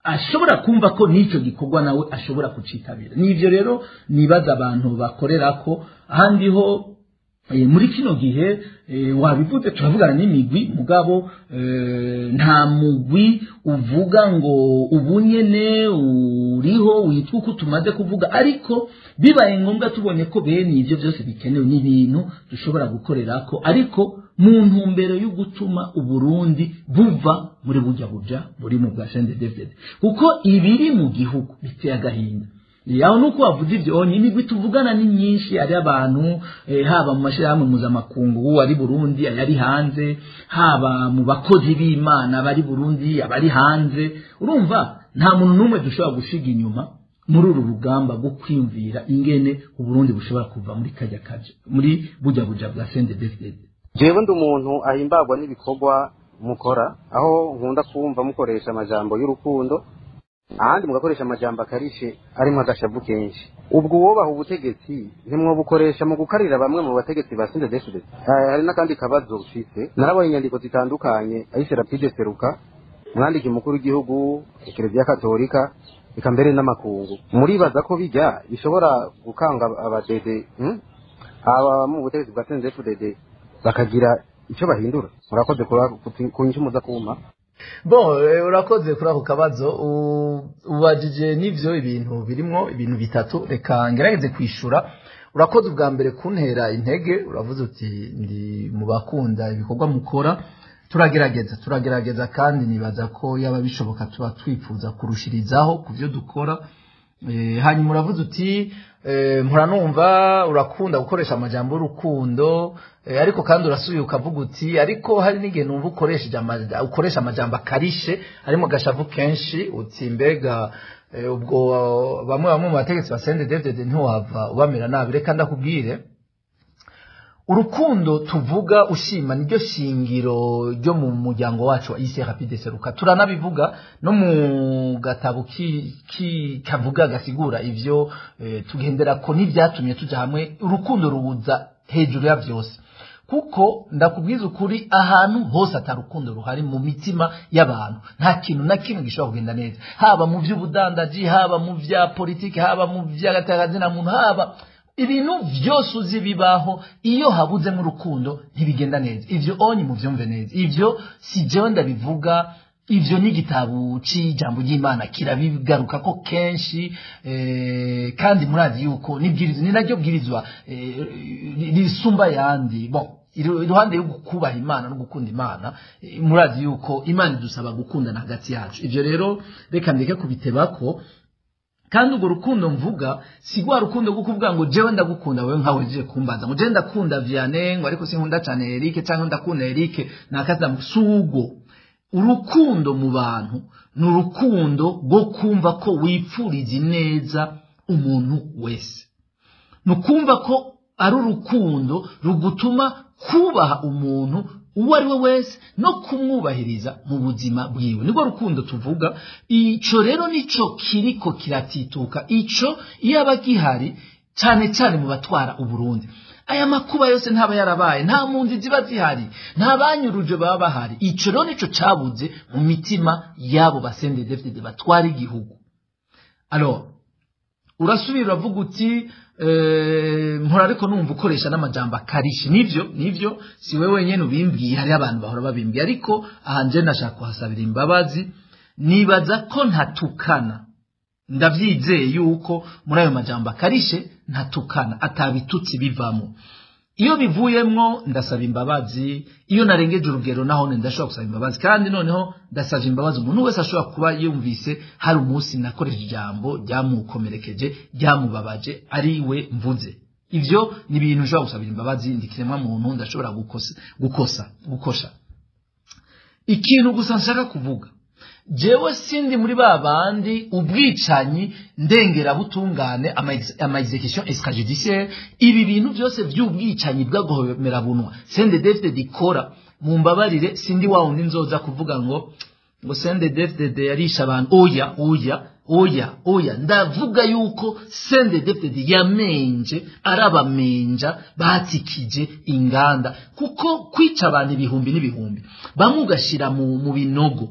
Ashobora kumva ko n'icyo gikorwa nawe ashobora kucitabira. Nivyo rero nibaza abantu bakorera ko ahandi ho muri kino gihe wabivuze, turavugana n'imigwi, mugabo nta mugwi uvuga ngo ubunyene uriho witwa uko tumaze kuvuga, ariko bibaye ngombwa tubonye ko bene ivyo byose bikenewe n'ibintu dushobora gukorerako, ariko mu ntumbero yo gutuma Uburundi buva muri burya buja buri mu bwa CNDD-FDD, kuko ibiri mu gihugu biteye agahinda. Yaho nuko wavuze ivyo onye, imigwi tuvugana ni myinshi, ari abantu haba mu mashirahamwe mpuzamakungu ari Burundi, ayari hanze, haba mu bakozi b'Imana bari Burundi, abari hanze. Urumva nta muntu n'umwe dushobora gushiga inyuma muri uru rugamba rwo kwiyumvira ingene Uburundi bushobora kuva muri kajya kaja muri burya buja bwa CNDD-FDD. Jewe ndi umuntu ahimbagwa n'ibikorwa mukora, aho nkunda kumva mukoresha amajambo y'urukundo, ahandi mugakoresha amajambo akarishe arimo agashavu kenshi. Ubwo uwobaha ubutegetsi ntimwobukoresha mu gukarira bamwe mu bategetsi ba CNDD-FDD? Hari n'akandi kabazo mfise. Narabonye inyandiko zitandukanye ayise Rapide Seruka, umwandiki mukuru w'igihugu, Ekereziya Katolika, eka mbere n'amakungu. Muribaza ko bijya bishobora gukanga abadede aba mu butegetsi bwa CNDD-FDD bakagira icyo bahindura? Murakoze kunyisha kumpa. Bon, urakoze kuri ako kabazo ubajije. N'ivyo ibintu birimwo ibintu bitatu, reka ngerageze kwishura. Urakoze ubwa mbere kuntera intege, uravuze uti ndi mu bakunda ibikorwa mukora. Turagerageza kandi nibaza ko yaba bishoboka tuba twifuza kurushirizaho ku byo dukora. Hanyuma uravuze uti mpora numva urakunda gukoresha amajambo y'urukundo, ariko kandi urasubiye ukavuga uti ariko hari n'igihe numva ukoresha amajambo akarishe arimo agashavu kenshi, uti mbega ubwo bamwe mu bategetsi ba CNDD-FDD ntiwava ubamera nabi? Reka ndakubwire, urukundo tuvuga ushima niryo shingiro ryo mu muryango wacu wa IC Rapide Seruka. Turanabivuga no mu gatabo kavuga gasigura ivyo tugendera ko n'ivyatumye tuja hamwe. Urukundo rubuza hejuru ya vyose, kuko ndakubwiza ukuri, ahantu hose atarukundo ruhari mu mitima y'abantu, nta kintu na kimwe gishobora kugenda neza, haba mu vy'ubudandaji, haba mu vya politiki, haba mu vy'agatagazina muntu, haba ibintu vyose uzi bibaho, iyo habuzemo urukundo ntibigenda neza. Ivyo onye muvyumve neza, ivyo si jewe ndabivuga, ivyo ni igitabo c'ijambo ry'Imana kirabigaruka ko kenshi, kandi murazi yuko nibwirizwa, ni naryo bwirizwa risumba yandi. Bon, iruhande yo kubaha Imana no gukunda Imana, murazi yuko Imana idusaba gukundana hagati yacu. Ivyo rero reka ndeke kubitebako. Kandi urwo rukundo mvuga si rwa rukundo rwo kuvuga ngo jewe ndagukunda wewe nkawe uje kumbaza ngo jewe ndakunda Vianney, ngo ariko sinkunda cyane Eric, cyangwa ndakunda Eric nakaza. Sugo urukundo mu bantu ni urukundo rwo kumva ko wipfuriza ineza umuntu wese, ni ukumva ko ari urukundo rugutuma kubaha umuntu uwo ari we wese no kumwubahiriza mu buzima bwiwe. Nibwo rukundo tuvuga. Ico rero nico kiriko kiratituka, ico iyaba gihari cyane cyane mu batwara Uburundi, aya makuba yose ntaba yarabaye, nta mpunzi ziba zihari, nta banyuruje baba bahari. Ico rero nico cabuze mu mitima yabo ba CNDD-FDD batwara igihugu. Alors urasubira uravuga uti mpora ariko numva ukoresha n'amajambo akarishe. Nivyo si wewe wenyene ubimbwiye, hari abantu bahora babimbwiye, ariko aha nje nashaka kuhasabira imbabazi. Nibaza ko ntatukana, ndavyizeye yuko muri ayo majambo akarishe ntatukana, atabitutsi bivamo. Iyo bivuyemwo ndasaba imbabazi, iyo narengeje urugero naho ndashobora gusaba imbabazi, kandi noneho ndasaba imbabazi umuntu wese ashobora kuba yumvise hari umunsi nakoresheje ijambo ryamukomerekeje, ryamubabaje, ari we mvuze. Ivyo ni ibintu nshobora gusabira imbabazi, ndi kiremwa muntu, ndashobora gukosha. Ikintu gusa nshaka kuvuga, jewe sindi muri ba bandi ubwicanyi ndengerabutungane, ama execution extrajudiciaire, ibi bintu byose by'ubwicanyi bw'agohomerabunwa CNDD-FDD ikora, mumbabarire, sindi wa wundi nzoza kuvuga ngo CNDD-FDD yarisha abantu. Oya, oya. Oya, oya, ndavuga yuko CNDD-FDD yamenje, arabamenja batikije inganda, kuko kwica abantu ibihumbi n'ibihumbi, bamwe ugashira mu binogo,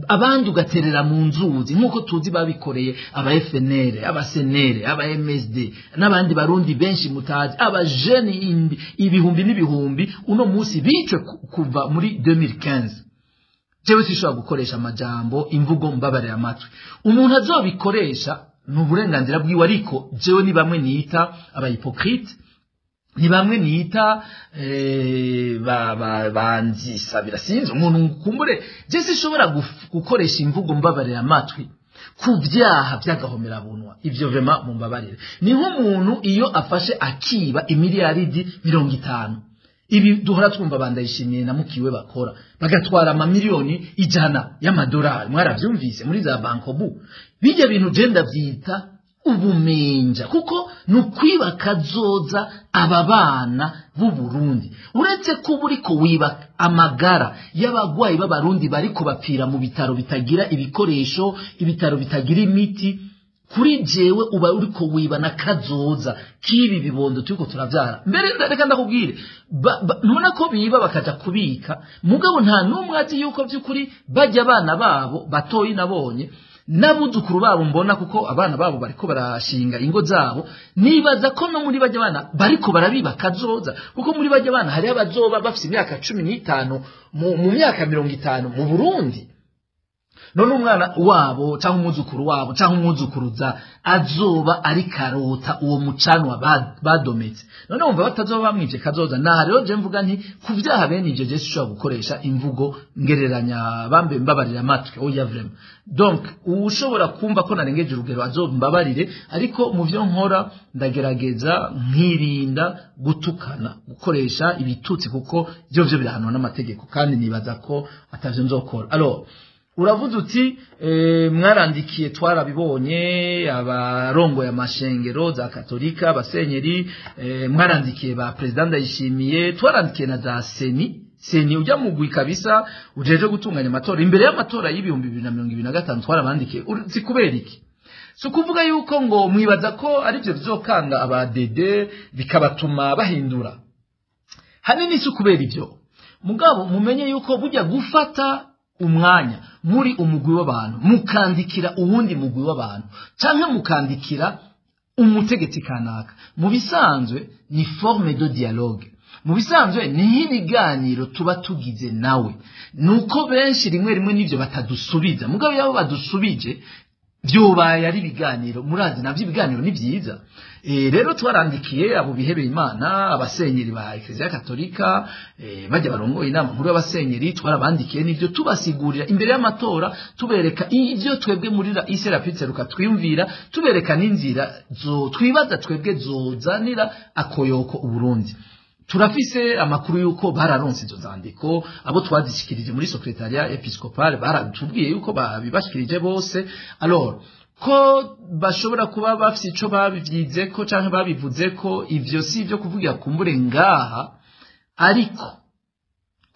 abandi ugaterera mu nzuzi, nk'uko tuzi babikoreye aba FNL, aba CNL, aba MSD n'abandi barundi benshi mutazi, aba jeune ibihumbi n'ibihumbi uno munsi bicwe kuva muri 2015. Jewe sinshobora gukoresha amajambo, imvugo mbabarira amatwi. Umuntu azobikoresha ni uburenganzira bwiwe, ariko jewe ni bamwe nita aba hypocrite, ni bamwe nita banzisabira, sinzi umuntu kumbure. Je sinshobora gukoresha imvugo mbabarira amatwi ku byaha by'agahomerabunwa. Ivyo vraiment mumbabarire. Ni nk'umuntu iyo afashe akiba imiliyaridi 50, ibi duhora twumva Bandayishimiye na mukiwe bakora, bagatwara amamiliyoni 100 y'amadolari, mwaravyumvise muri za Bankobu. Bijya bintu je ndavyita ubumenja, kuko ni ukwiba kazoza aba bana b'u Burundi. Uretse ko uba uriko wiba amagara y'abagwayi b'abarundi bariko bapfira mu bitaro bitagira ibikoresho, ibitaro bitagira imiti, kuri jewe uba uriko wiba na kazoza k'ibi bibondo turiko turavyara. Mbere reka ndakubwire, ntubona ko biba bakaja kubika, mugabo nta n'umwe azi yuko vy'ukuri bajya abana babo batoyi nabonye n'abuzukuru babo mbona, kuko abana babo bariko barashinga ingo zabo, nibaza ko no muri bajya abana bariko barabiba kazoza, kuko muri bajya abana hari abazoba bafise imyaka 15 mu myaka 50 mu Burundi. None umwana wabo cyangwa umwuzukuru wabo cyangwa umwuzukuruza azoba ari karota uwo mucanwa badometse, none wumva batazoba bamwivye kazoza. Naha rero je mvuga nti ku vyaha bene ivyo je sinshobora gukoresha imvugo ngereranya bambe mbabarira amatwi, oya vraiment. Donc ushobora kumva ko narengeje urugero azombabarire, ariko mu vyo nkora ndagerageza nkirinda gutukana, gukoresha ibitutsi, kuko ivyo vyo birahanwa n'amategeko, kandi nibaza ko atavyo nzokora. Alors uravuze uti mwarandikiye, twarabibonye, abarongoye amashengero za Katolika, abasenyeri, mwarandikiye ba president Ndayishimiye, twarandikiye na za CENI. CENI ujya mugwi kabisa ujeje gutunganya amatora imbere y'amatora y'ibihumbi 2025, twarabandikiye. Uzi kubera iki? Si ukuvuga yuko ngo mwibaza ko ari byo bizokanga aba DD bikabatuma bahindura, hanini si ukubera ibyo, mugabo mumenye yuko bujya gufata umwanya muri umugwi w'abantu mukandikira uwundi mugwi w'abantu canke mukandikira umutegetsi kanaka, mu bisanzwe ni forme de dialogue, mu bisanzwe ni nk'ibiganiro tuba tugize nawe. Nuko benshi rimwe rimwe n'ivyo batadusubiza, mugabo yabo badusubije vyobaye ari ibiganiro, murazi navyo ibiganiro ni vyiza. Rero twarandikiye abo bihebeye Imana, abasenyeri ba Eklezia Katolika, bajya barongoye inama nkuru y'abasenyeri, twarabandikiye n'ivyo tubasigurira imbere y'amatora, tubereka ivyo twebwe muri isi Rapitseruka twiyumvira, tubereka n'inzira zo twibaza twebwe zozanira akoyoko Uburundi. Turafise amakuru yuko bararonse izo zandiko, abo twazishikirije muri secretariat episcopal baratubwiye yuko babibashikirije bose. Alors ko bashobora kuba bafise ico babivyize ko canke babivuze ko, ivyo si ivyo kuvugira kumbure ngaha, ariko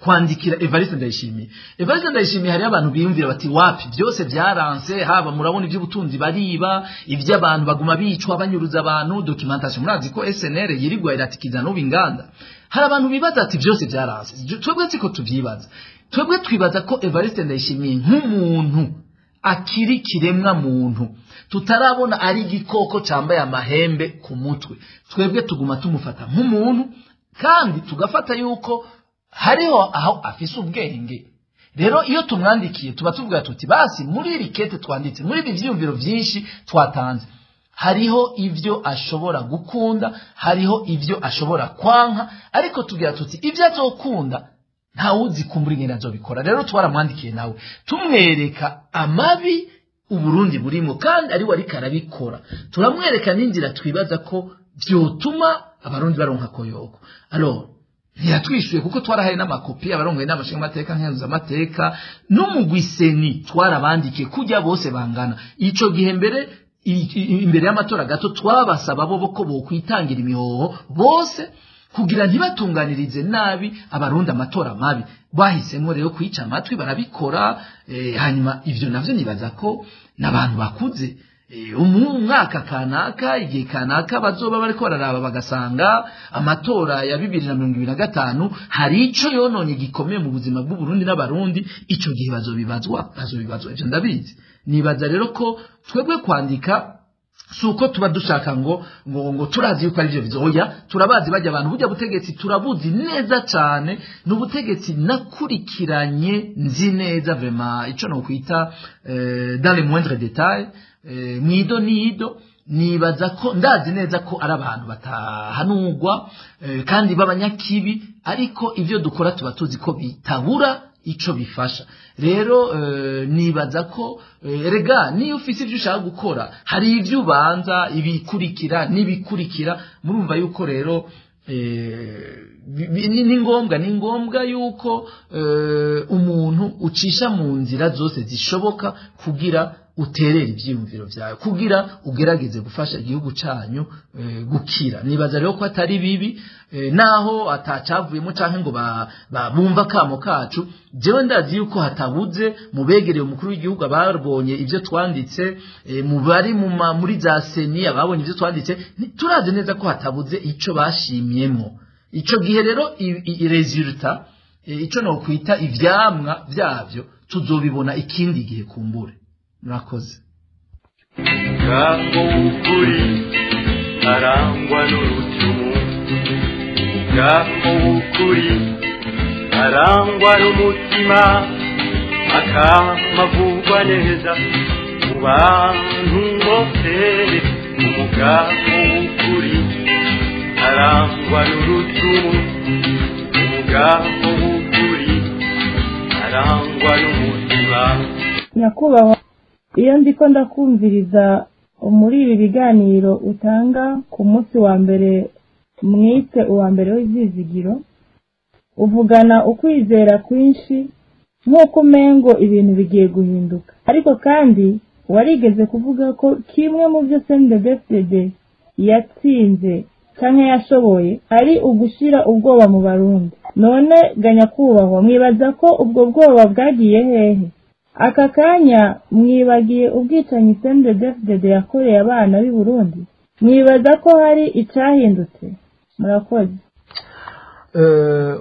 kwandikira Evariste Ndayishimiye, Evariste Ndayishimiye hari abantu biyumvira bati wapi byose byaranse, haba murabona iby'ubutunzi bariba, iby'abantu baguma bicwa banyuruza abantu, documentation murazi ko SNL yirigwa iratikiza n'ubu inganda. Hari abantu bibaza ati byose byaranse. Twebwe siko tuvyibaza, twebwe twibaza ko Evariste Ndayishimiye nk'umuntu akiri kiremwa muntu, tutarabona ari igikoko cambaye amahembe ku mutwe, twebwe tuguma tumufata nk'umuntu, kandi tugafata yuko hariho aho afise ubwenge. Rero iyo tumwandikiye tuba tuvuga tuti basi muri iri kete twanditse, muri ibi vyiyumviro vyinshi twatanze, hariho ivyo ashobora gukunda, hariho ivyo ashobora kwanka, ariko tugira tuti ivyo azokunda ntawuzi kumbura ingene azobikora. Rero twaramwandikiye nawe tumwereka amabi Uburundi burimo, kandi ari we ariko arabikora, turamwereka n'inzira twibaza ko vyotuma abarundi baronka koyoko. Alors ntiyatwishuye kuko twarahaye n'amakopi abarongoye n'amashinga amateka nkenguza amateka n'umugwi CENI, twarabandikiye kujya bose bangana. Ico gihe mbere imbere y'amatora gato twabasaba bo ko bokwitangira imihoho bose. Kugira ntibatunganirize nabi Abarundi amatora mabi. Bahisemo rero kwica amatwi, barabikora. Hanyuma ivyo navyo nibaza ko n'abantu bakuze, umwaka kanaka, igihe kanaka, bazoba bariko bararaba bagasanga amatora ya 2025 hari ico yononye gikomeye mu buzima bw'Uburundi n'Abarundi, ico gihe bazobibazwa, ivyo ndabizi. Nibaza rero ko twebwe kwandika suko tuba dushaka ngo turazi yuko ari byo bizoya. Turabazi bajya abantu, burya butegetsi turabuzi neza cyane, n'ubutegetsi nakurikiranye, nzi neza vraiment ico no kwita dans les moindres détails, mwido nido. Nibaza ko ndazi neza ko ari abantu batahanurwa kandi b'abanyakibi, ariko ivyo dukora tuba tuzi ko bitabura ico bifasha. Rero nibaza ko rega niyo ufise ivyo ushaka gukora, hari ivyo ubanza, ibikurikira n'ibikurikira. Murumva yuko rero ni ngombwa yuko umuntu ucisha mu nzira zose zishoboka kugira uterera ivyiyumviro vyawe, kugira ugerageze gufasha igihugu canyu gukira. Nibaza rero ko atari bibi, naho atacavuyemo canke ngo bumva kamo kacu. Jewe ndazi yuko hatabuze mu begereye umukuru w'igihugu ababonye ivyo twanditse, mu bari muri za CENI ababonye ivyo twanditse. Turazi neza ko hatabuze ico bashimyemo. Ico gihe rero résultat, ico no kwita ivyamwa vyavyo, tuzobibona ikindi gihe kumbure. Murakoze. Umugambo w'ukuri arangwa n'urucumu, umugambo w'ukuri arangwa n'umutima, akamavugwa neza mu bantu bose. Umugambo w'ukuri arangwa n'urucumu, umugambo w'ukuri arangwa n'umutima. Nyakubahwa, iyo ndiko ndakumviriza muri ibi biganiro utanga ku munsi wa mbere mwite uwa mbere w'ivyizigiro, uvugana ukwizera kwinshi nk'uko umengo ibintu bigiye guhinduka. Ariko kandi warigeze kuvuga ko kimwe mu byo CNDD-FDD yatsinze canke yashoboye ari ugushira ubwoba mu Barundi. None ga nyakubahwa, mwibaza ko ubwo bwoba bwagiye hehe aka kanya? Mwibagiye ubwicanyi CNDD-FDD yakoreye abana b'i Burundi? Mwibaza ko hari icahindutse? Murakoze.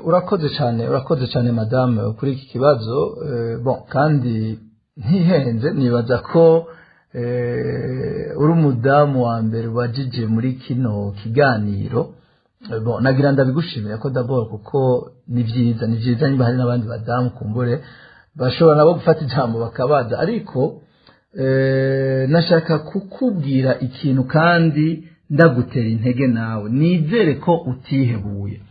Urakoze cyane, urakoze cyane madame kuri iki kibazo. Bon, kandi ntihenze, nibaza ko uri umudamu wa mbere wajije muri kino kiganiro. Bon, nagira ndabigushimira ko d'abord, kuko ni byiza, ni byiza niba hari n'abandi badamu kumbure bashobora nabo gufata ijambo bakabaza. Ariko nashaka kukubwira ikintu kandi ndagutera intege nawe, nizere ko utihebuye.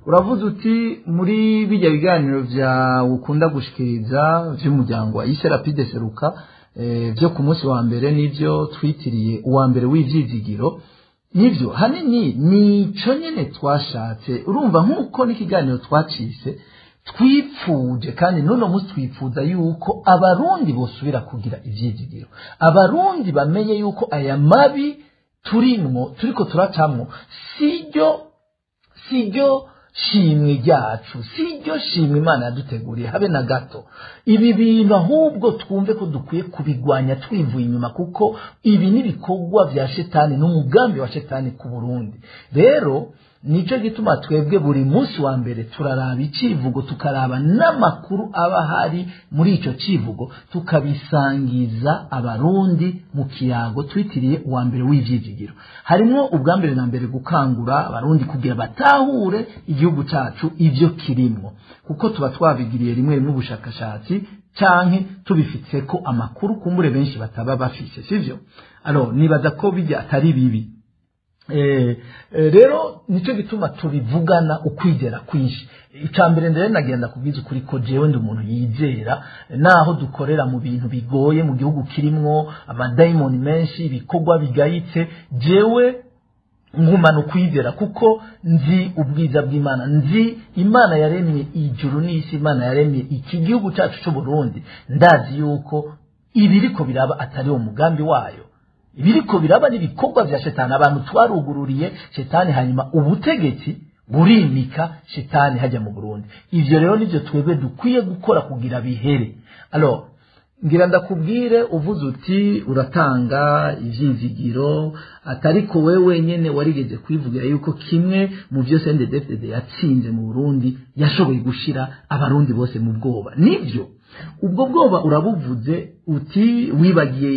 Uravuze uti muri bijya biganiro byawe ukunda gushikiriza by'umuryango wa Ise Rapide Seruka, byo ku munsi wa mbere, n'ibyo twitiriye uwa mbere w'ivyizigiro, nivyo hanini nico nyene twashatse. Urumva nk'uko n'ikiganiro twacise, twipfuje kandi n'uno munsi twipfuza yuko Abarundi bosubira kugira ivyizigiro, Abarundi bamenye yuko aya mabi turimwo, turiko turacamwo, siryo shimwe ryacu, siryo shimwe Imana yaduteguriye habe na gato. Ibi bintu ahubwo twumve ko dukwiye kubigwanya twivuye inyuma, kuko ibi ni ibikorwa vya shetani n'umugambi wa shetani ku Burundi. Rero nicyo gituma twebwe buri munsi wa mbere turaraba icivugo, tukaraba n'amakuru aba ahari muri icyo civugo, tukabisangiza Abarundi mu kiyago twitiriye uwa mbere w'ivyizigiro. Harimwo ubwa mbere na mbere gukangura Abarundi kugira batahure igihugu cacu ivyo kirimwo, kuko tuba twabigiriye rimwe rimwe ubushakashatsi canke tubifitse ko amakuru kumbure benshi bataba bafise, sivyo? Alors nibaza ko bijya atari bibi. Rero nicyo gituma tubivugana ukwizera kwinshi. Icya mbere ndere nagenda kubwiza ukuri ko jewe ndi umuntu yizera, naho dukorera mu bintu bigoye, mu gihugu kirimwo amadayimoni menshi, ibikorwa bigayitse, jewe ngumana ukwizera kuko nzi ubwiza bw'Imana, nzi Imana yaremye ijuru n'isi, Imana yaremye iki gihugu cyacu cy'u Burundi. Ndazi yuko ibiriko biraba atari uwo mugambi wayo, ibiriko biraba n'ibikorwa vya shetani. Abantu twarugururiye shetani, hanyuma ubutegetsi Burimika shetani hajya mu Burundi. Ivyo rero nivyo twebwe dukwiye gukora kugira bihere. Alors ngira ndakubwire, uvuze uti uratanga ivyizigiro, atariko wewe wenyene warigeze kwivugira yuko kimwe mu byo CNDD-FDD yatsinze mu Burundi yashoboye gushira abarundi bose mu bwoba. Nivyo, ubwo bwoba urabuvuze uti wibagiye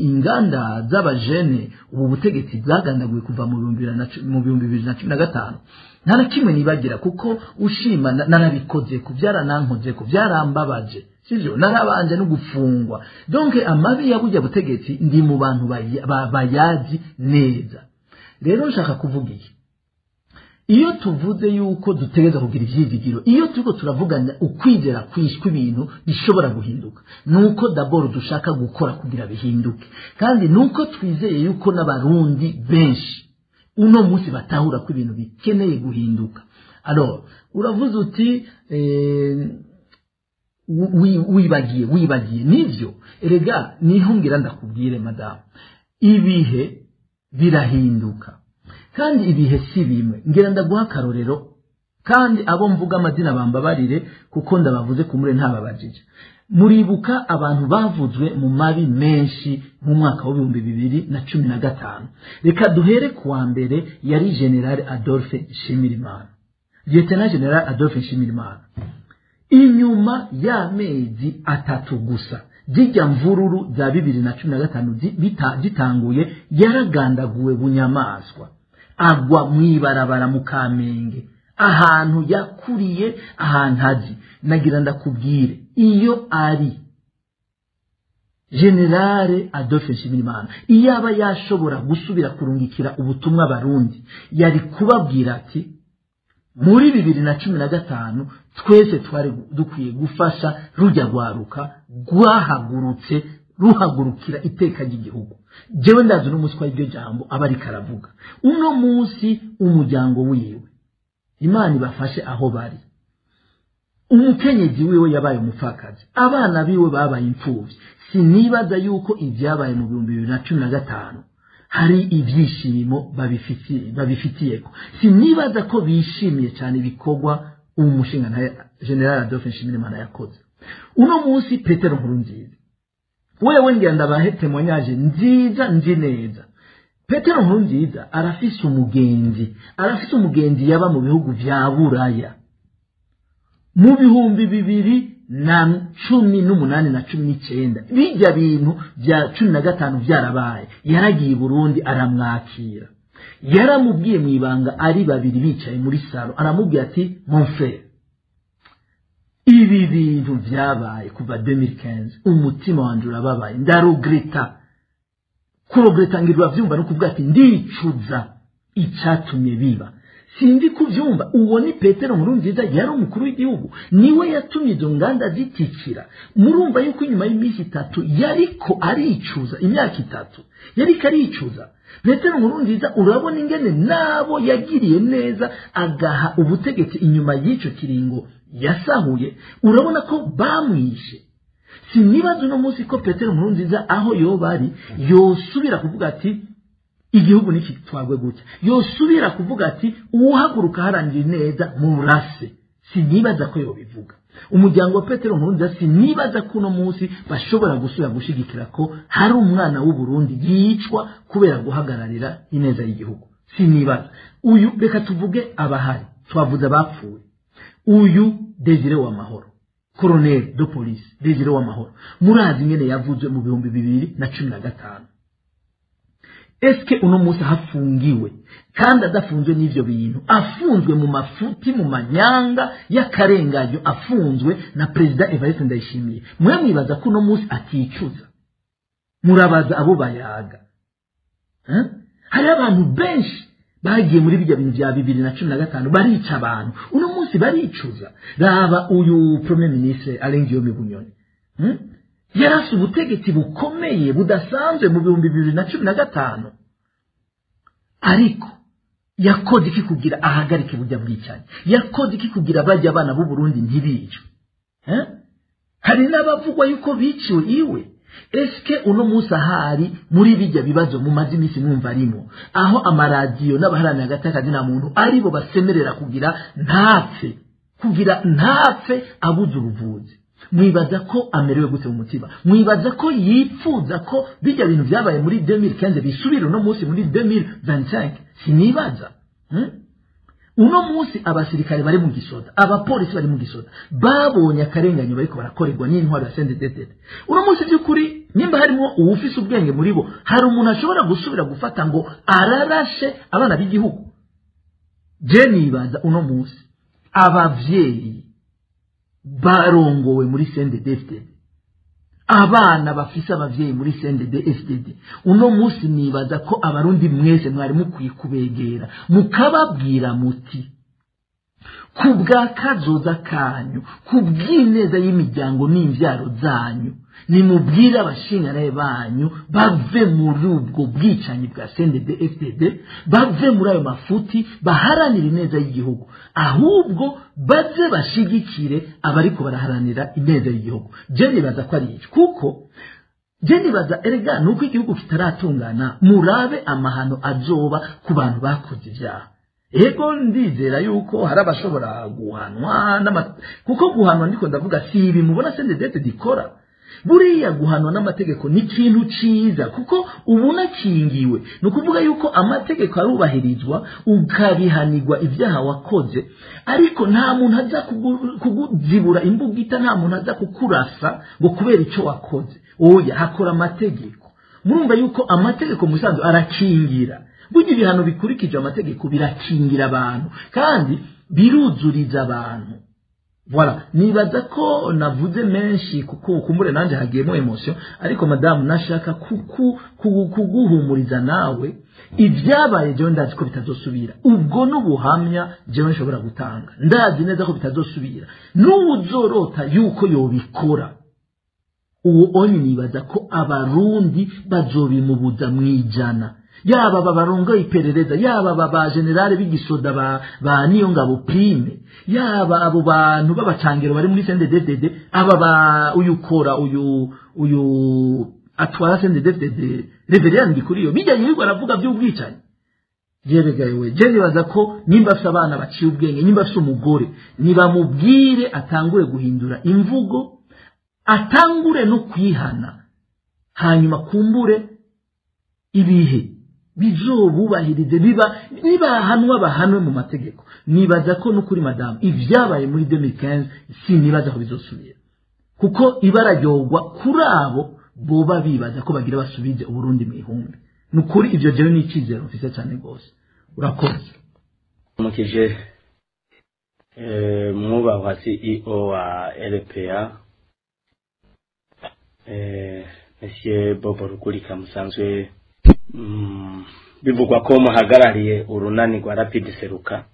inganda z'abajene ubu butegetsi bwagandaguye kuva mu 2015. Nta na kimwe nibagira, kuko ushima narabikoze, kubyaranankoze, kubyarambabaje, sivyo, narabanje no gufungwa. Donc amabi ya burya butegetsi ndi mu bantu bayazi neza. Rero nshaka kuvuga iki: iyo tuvuze yuko dutegereza kugira ivyizigiro, iyo turiko turavugana ukwizera kwishwe ibintu bishobora guhinduka, nuko d'abord dushaka gukora kugira bihinduke, kandi nuko twizeye yuko n'abarundi benshi uno munsi batahura ko ibintu bikeneye guhinduka. Alors uravuze uti wibagiye, nivyo. Erega niho ngira ndakubwire madamu, ibihe birahinduka kandi ibihe si bimwe. Ngira ndaguha akarorero, kandi abo mvuga amazina bambabarire kuko ndabavuze kumure ntababajije. Muribuka abantu bavuzwe mu mabi menshi mu mwaka wa 2015. Reka duhere kuwa mbere, yari General Adolphe Nshimirimana, Lieutenant General Adolphe Nshimirimana. Inyuma y'amezi 3 gusa zijya mvururu za 2015 zitanguye, yaragandaguwe bunyamaswa, agwa mwibarabara mu Kamenge, ahantu yakuriye, ahantu azi. Nagira ndakubwire, iyo ari General Adolphe Nshimirimana, iyo aba yashobora gusubira kurungikira ubutumwa Barundi, yari kubabwira ati muri 2015 twese twari dukwiye gufasha rujya rwaruka rwahagurutse ruhagurukira iteka ry'igihugu. Jewe ndazi uno munsi ko iryo jambo aba ariko aravuga. Uno munsi umuryango wiwe, Imana ibafashe aho bari, umukenyezi wiwe yabaye umupfakazi, abana biwe babaye imfuvyi. Sinibaza yuko ibyabaye mu 2015 hari ibyishimo babifitiyeko. Sinibaza ko bishimiye cyane ibikorwa umushinga General Adolphe Nshimirimana yakoze. Uno munsi Petero Nkurunziza, wewe ngira ndabahe témoignage nziza nzi neza. Petero Nkurunziza arafise umugenzi, yaba mu bihugu vya Buraya mu 2018 na 19, bijya bintu bya 15 byarabaye, yaragiye i Burundi aramwakira, yaramubwiye mu ibanga ari babiri bicaye muri salo, aramubwira ati mon frère, ibi bintu byabaye kuva 2015, umutima wanje urababaye, ndarugreta. Kurugreta ngirwa vyumva no kuvuga ati ndicuza icatumye biba. Sindi kuvyumva. Uwo ni Petero Nkurunziza, yari umukuru w'igihugu, niwe yatumye izo nganda zitikira. Murumva yuko inyuma y'iminsi 3 yariko aricuza, imyaka 3 yariko aricuza. Petero Nkurunziza urabona ingene nabo yagiriye neza agaha ubutegetsi inyuma y'ico kiringo yasahuye, urabona ko bamwishe. Sinibaza uno munsi ko Petero Nkurunziza aho yoba ari yosubira kuvuga ati igihugu niki twagwe gutya, yosubira kuvuga ati uhaguruka harangira neza murase. Sinibaza ko yobivuga. Umuryango wa Petero Nkurunziza sinibaza ko uno munsi bashobora gusubira gushigikira ko hari umwana w'u Burundi yicwa kubera guhagararira ineza y'igihugu. Sinibaza. Uyu reka tuvuge abahari, twavuze abapfuye. Uyu Desire Uwamahoro, colonel de police Desire Uwamahoro, murazi ingene yavuzwe mu 2015. Eske uno munsi hafungiwe kandi adafunzwe n'ivyo bintu, afunzwe mu mafuti, mu manyanga y'akarenganyo, afunzwe na President Evariste Ndayishimiye, mwe mwibaza ko uno munsi aticuza? Murabaza abo bayaga. Hari abantu benshi bagiye muri bijya bintu bya 2015 barica abantu, uno munsi baricuza. Raba uyu Premier Ministre Alain Guillaume Bunyoni, yarafise ubutegetsi bukomeye budasanzwe mu 2015, ariko yakoze iki kugira ahagarike burya bwicanyi? Yakoze iki kugira bajya abana b'u Burundi ntibicwe? Hari n'abavugwa yuko biciwe iwe. Eske uno munsi ahari muri bijya bibazo mumaze iminsi mwumva arimo, aho amaradiyo n'abaharanira agateka na muntu aribo basemerera kugira ntapfe abuze ubuvuzi, mwibaza ko amerewe gute mu mutima? Mwibaza ko yipfuza ko bijya bintu byabaye muri 2015 bisubira uno munsi muri 2025? Sinibaza. Uno munsi abasirikare bari mu gisoda, abapolisi bari mu gisoda, babonye akarenganyo bariko barakorerwa n'intwaro ya CNDD-FDD. Uno munsi by'ukuri nimba harimo uwufise ubwenge muri bo, hari umuntu ashobora gusubira gufata ngo ararashe abana b'igihugu? Je nibaza uno munsi abavyeyi barongowe muri CNDD-FDD, abana bafise abavyeyi muri CNDD-FDD, uno munsi nibaza ko abarundi mwese mwari mukwiye kubegera mukababwira muti kubwa kazoza kanyu, kubw'ineza y'imiryango n'imvyaro zanyu, nimubwire abashingantahe banyu bave muri ubwo bwicanyi bwa CNDD-FDD, bave muri ayo mafuti, baharanire ineza y'igihugu, ahubwo baze bashigikire abariko baraharanira ineza y'igihugu. Je nibaza ko ari ico, kuko je nibaza erega nuko igihugu kitaratungana, murabe amahano azoba ku bantu bakoze ivyaha. Ego ndizera yuko hari abashobora guhanwa, kuko guhanwa ndiko ndavuga si ibi mubona CNDD-FDD ikora. Buriya guhanwa n'amategeko ni ikintu ciza, kuko ubunakingiwe. Ni ukuvuga yuko amategeko arubahirizwa, ukabihanirwa ibyaha wakoze, ariko nta muntu aza kuguzibura imbugita, nta muntu aza kukurasa ngo kubera ico wakoze. Oya, hakora amategeko. Murumva yuko amategeko musanzwe arakingira. Burya ibihano bikurikije amategeko birakingira abantu kandi biruzuriza abantu. Voilà, nibaza ko navuze menshi kuko kumbure nanje hagiyemo emotion, ariko madamu nashaka kuguhumuriza nawe ibyabaye jewe ndazi ko bitazosubira. Ubwo n'ubuhamya jewe nshobora gutanga, ndazi neza ko bitazosubira. N'uwuzorota yuko yobikora uwo onye, nibaza ko abarundi bazobimubuza mwijana, yaba babarongo iperereza, yaba baba generale b'igisoda ba niyo ngabo prime, yaba abo bantu b'abacangero bari muri CNDD-FDD, aba ba uyukora uyu atwara CNDD-FDD Reverend Ndikuriyo, bijya yirirwa aravuga by'ubwicanyi. Jeregayewe je nibaza ko nimba afise abana baciye ubwenge, nimba afise umugore, nibamubwire atangure guhindura imvugo, atangure no kwihana, hanyuma kumbure ibihe bizobubahirize, biba nibahanwa bahanwe mu mategeko. Nibaza ko nukuri madamu ivyabaye muri 2015 sinibaza ko bizosubira, kuko ibarajyogwa kuri abo boba bibaza ko bagira basubize Uburundi mu ihumbi. Nukuri ivyo jewe ni icizero mfise cyane gose. Urakoze. Mukije mwubahwa CEO wa LPA Monsieur Bobo Rugurika, musanzwe bivugwa ko muhagarariye urunani rwa Rapid Seruka.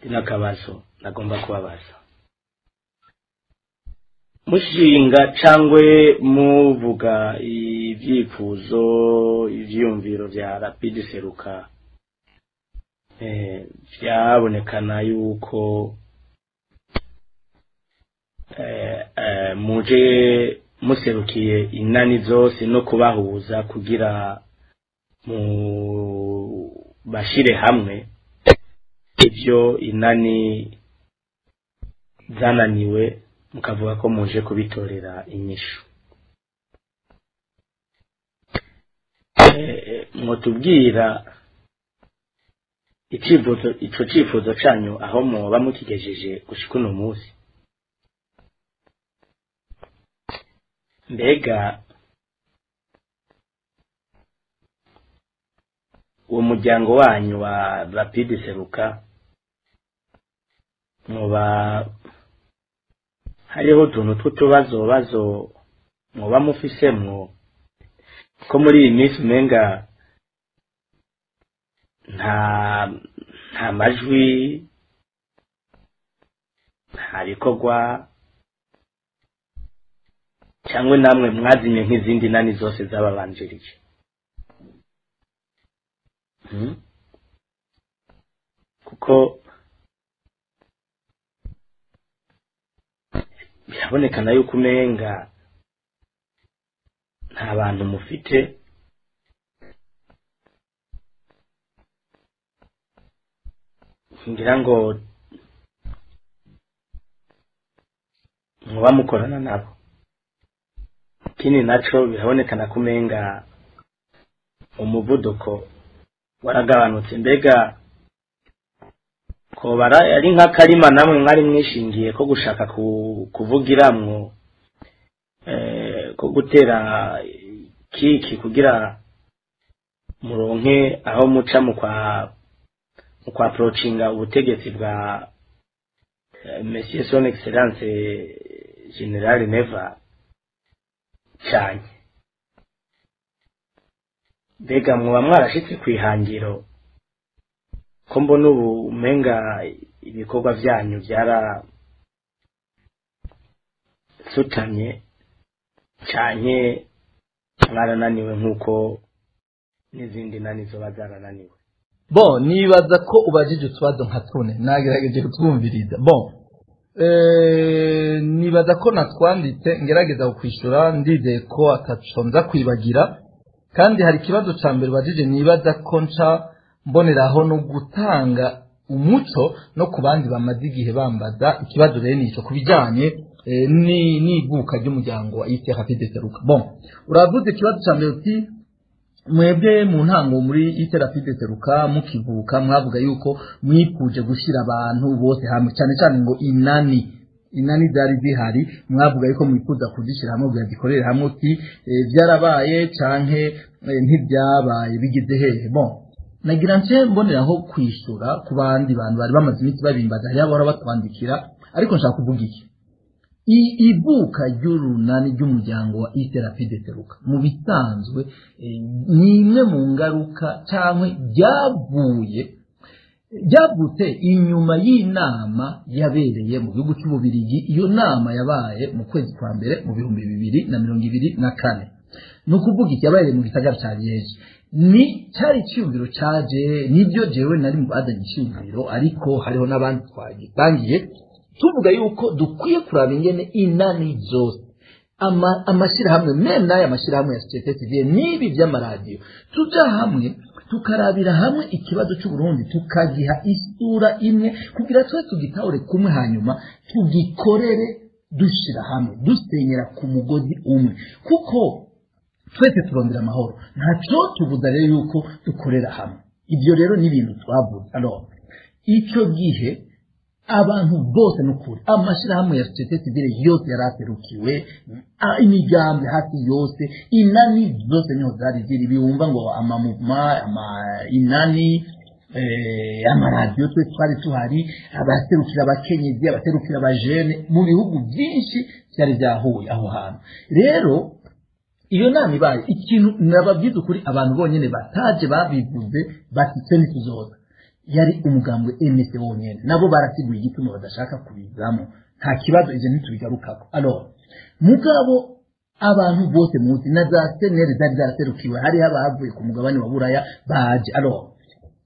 Ndinakabazo nagomba kubabaza, mushinga cangwe muvuga ibyifuzo ivyiyumviro vya Rapid Seruka, vyabonekana yuko muje muserukiye inani zose no kubahuza kugira mu bashire hamwe ivyo inani zananiwe, mukavuga ko muje kubitorera inyishu. Mwotubwira ico cifuzo canyu aho mwoba mukigejeje gushika uno munsi? Mbega uwo muryango wanyu wa Rapid Seruka mwoba hariho utuntu tw'utubazo bazo mwoba mufisemwo, ko muri iyi minsi umenga nta majwi, nta bikorwa, cyangwa namwe mwazimye nk'izindi nani zose zababanjirije? Kuko Birabonekana yuko umenga nta bantu mufite. Ngira ngo muba mukorana nabo. Ikindi naco, birabonekana ko umenga umuvuduko waragabanutse. Mbega kobara ari nk'akarima namwe mwari mwishingiye ko gushaka kuvugiramwo, ko gutera kiki kugira muronke aho muca mu kwa approachinga ubutegetsi bwa Monsieur Son Excellence General Neva cyane? Mbega muba mwarashitse kwihangiro, ko mbona ubu umenga ibikorwa vyanyu byara sutamye cyane, mwarananiwe nk'uko n'izindi nani zoba zarananiwe? Bon, nibaza ko ubajije utubazo nka tune, nagerageje kutwumviriza. Bon, nibaza ko natwanditse, ngerageza kukwishura, ndizeye ko ataco nza kwibagira. Kandi hari ikibazo ca mbere ubajije, nibaza ko nca mboneraho no gutanga umuco no ku bandi bamaze igihe bambaza ikibazo. Rero nico ku bijanye n'ivuka ry'umuryango wa IT Rapide Seruka. Bon, uravuze ikibazo ca mbere uti: mwebwe mu ntango muri Iterapide Seruka mukivuka mwavuga yuko mwifuje gushyira abantu bose hamwe, cyane cyane ngo inani zari zihari, mwavuga yuko mwifuza kuzishyira hamwe kugira zikorere hamwe. Uti byarabaye canke ntibyabaye, bigeze hehe? Bon, nagira nce mboneraho kwishura ku bandi bantu bari bamaze iminsi babimbaza, hariho abahora batwandikira. Ariko nshaka kuvuga iki: ivuka ry'urunani ry'umuryango wa Iterapide Seruka mu bisanzwe ni imwe mu ngaruka cyangwa byavutse inyuma y'inama yabereye mu gihugu cy'Ububirigi. Iyo nama yabaye mu kwezi kwa mbere mu 2024, ni ukuvuga iki, yabaye mu gisagara cya Liège. Ni cyari icyumviro cyaje, nibyo, jewe nari mu bazanye icyumviro, ariko hariho n'abandi twagitangiye, tuvuga yuko dukwiye kuraba ingene inani zose, amashyirahamwe mene n'aya mashyirahamwe ya société civile n'ibi by'amaradiyo, tuja hamwe tukarabira hamwe ikibazo cy'Uburundi, tukagiha isura imwe kugira twe tugitahure kumwe, hanyuma tugikorere dushira hamwe, dusenyera ku mugozi umwe, kuko twese turondera amahoro. Ntacyo tubuza rero yuko dukorera hamwe. Ibyo rero ni ibintu twavuze. Alors, icyo gihe abantu bose, n'ukuri, amashyirahamwe ya société civile yose yaraserukiwe, imigambi hafi yose, inani zose niho zari ziri, biwumva ngo amamuvuma ama inani, amaradiyo, twe twari tuhari, abaserukira abakenyezi, abaserukira abajene mu bihugu byinshi byari byahuye aho hantu. Rero iyo nama ibaye, ikintu nababwiza ukuri, abantu bonyene bataje babivuze bati twe ntituzoza yari umugambwe MS wonyene. Nabo barasiguye igituma badashaka kubizamo, nta kibazo, ivyo ntitubigarukako. Alors, mugabo abantu bose muzi na za seneri zari zaraserukiwe, hariho abavuye ku mugabane wa Buraya baje. Alors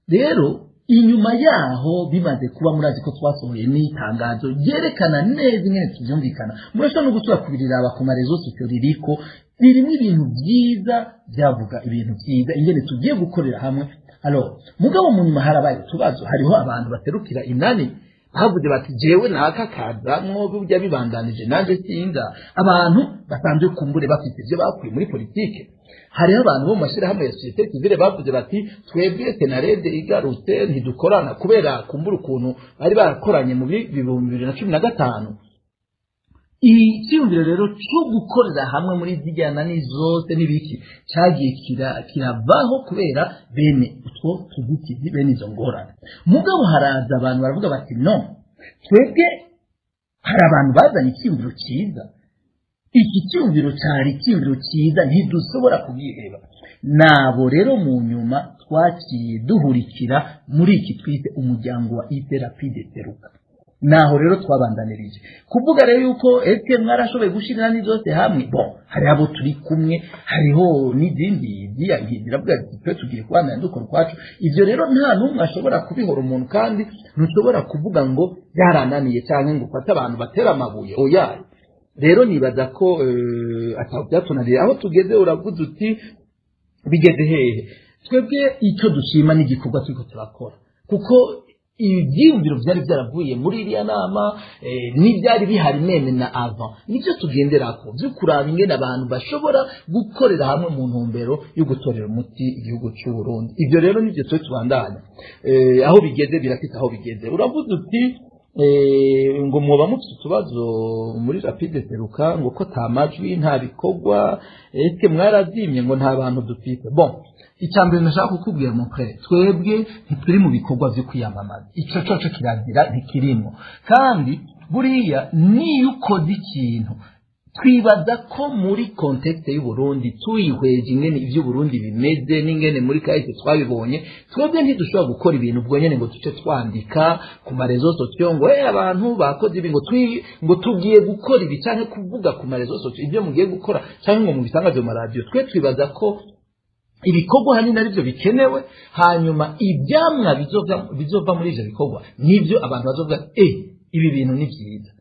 rero, inyuma yaho bimaze kuba, murazi ko twasohoye n'itangazo ryerekana neza ingene tuvyumvikana. Murashobora no gusubira kubiriraba ku ma réseaux sociaux, ririko, ririmo ibintu byiza, byavuga ibintu byiza ingene tugiye gukorera hamwe. Alors, mugabo mu nyuma harabaye utubazo. Hariho abantu baserukira inani bavuze bati: jewe naka kazamwo burya bibandanije nanje sinza. Abantu basanzwe kumbure bafite ibyo bakuye muri politike. Hariho abantu bo mu mashyirahamwe ya société civile bavuze bati: twebwe Senarede igarutse ntidukorana, kubera kumbura ukuntu bari barakoranye mu 2015. Icyiyumviro rero cyo gukorera hamwe muri zirya nani zose n'ibiki cyagiye kiravaho kubera bene utwo tuzitizi, bene izo ngorane. Mugabo haraza abantu baravuga bati: no, twebwe hari abantu bazanye icyiyumviro cyiza, iki cyiyumviro cyari icyiyumviro cyiza, ntidushobora kubwiheba. Nabo rero mu nyuma twaciye duhurikira muri iki twise umuryango wa Iterapide Seruka. Naho rero twabandanirije kuvuga rero yuko ese mwarashoboye gushirira ni zose hamwe. Bon, hari abo turi kumwe, hariho n'izindi ziravuga ziti: twe tugiye kubandanya dukora ukwacu. Ibyo rero nta n'umwe ashobora kubihora umuntu, kandi ntushobora kuvuga ngo byarananiye cyangwa ngo ufate abantu batera amabuye, oya. Rero nibaza ko ataho byatunaniye. Aho tugeze, uravuze uti bigeze hehe? Twebwe icyo dushima n'igikorwa turiko turakora, kuko ibyiyumviro byari byaravuye muri iriya nama, n'ibyari bihari même na avant, nibyo tugenderako byo kuraba ingene abantu bashobora gukorera hamwe mu ntumbero yo gutorera umuti igihugu cy'u Burundi. Ibyo rero nibyo twe tubandanya. Aho bigeze birafite aho bigeze. Uravuze uti ngo mwoba mufite utubazo muri Rapide Seruka, ngo ko ta majwi, nta bikorwa, ese mwarazimye, ngo nta bantu dufite? Bon, icya mbere ndashaka kukubwira, mon frère, twebwe ntituri mu bikorwa byo kwiyamamaza. Icyo coco kiragira ntikirimo. Kandi buriya niyo ukoze ikintu, twibaza ko muri contexte y'u Burundi, tuyihweje ingene ivyo Burundi bimeze n'ingene muri kahise twabibonye, twebwe ntidushobora gukora ibintu ubwo nyene ngo tuce twandika ku ma réseaux sociaux ngo hey, abantu bakoze ibi, ngo tugiye gukora ibi, canke kuvuga ku ma réseaux sociaux ibyo mugiye gukora, canke ngo mubitangaze mu maradiyo. Twe twibaza ko ibikorwa hanini aribyo bikenewe, hanyuma ibyamwa bizova muri ivyo bikorwa nibyo abantu bazovuga: "Eh, ibi bintu ni byiza,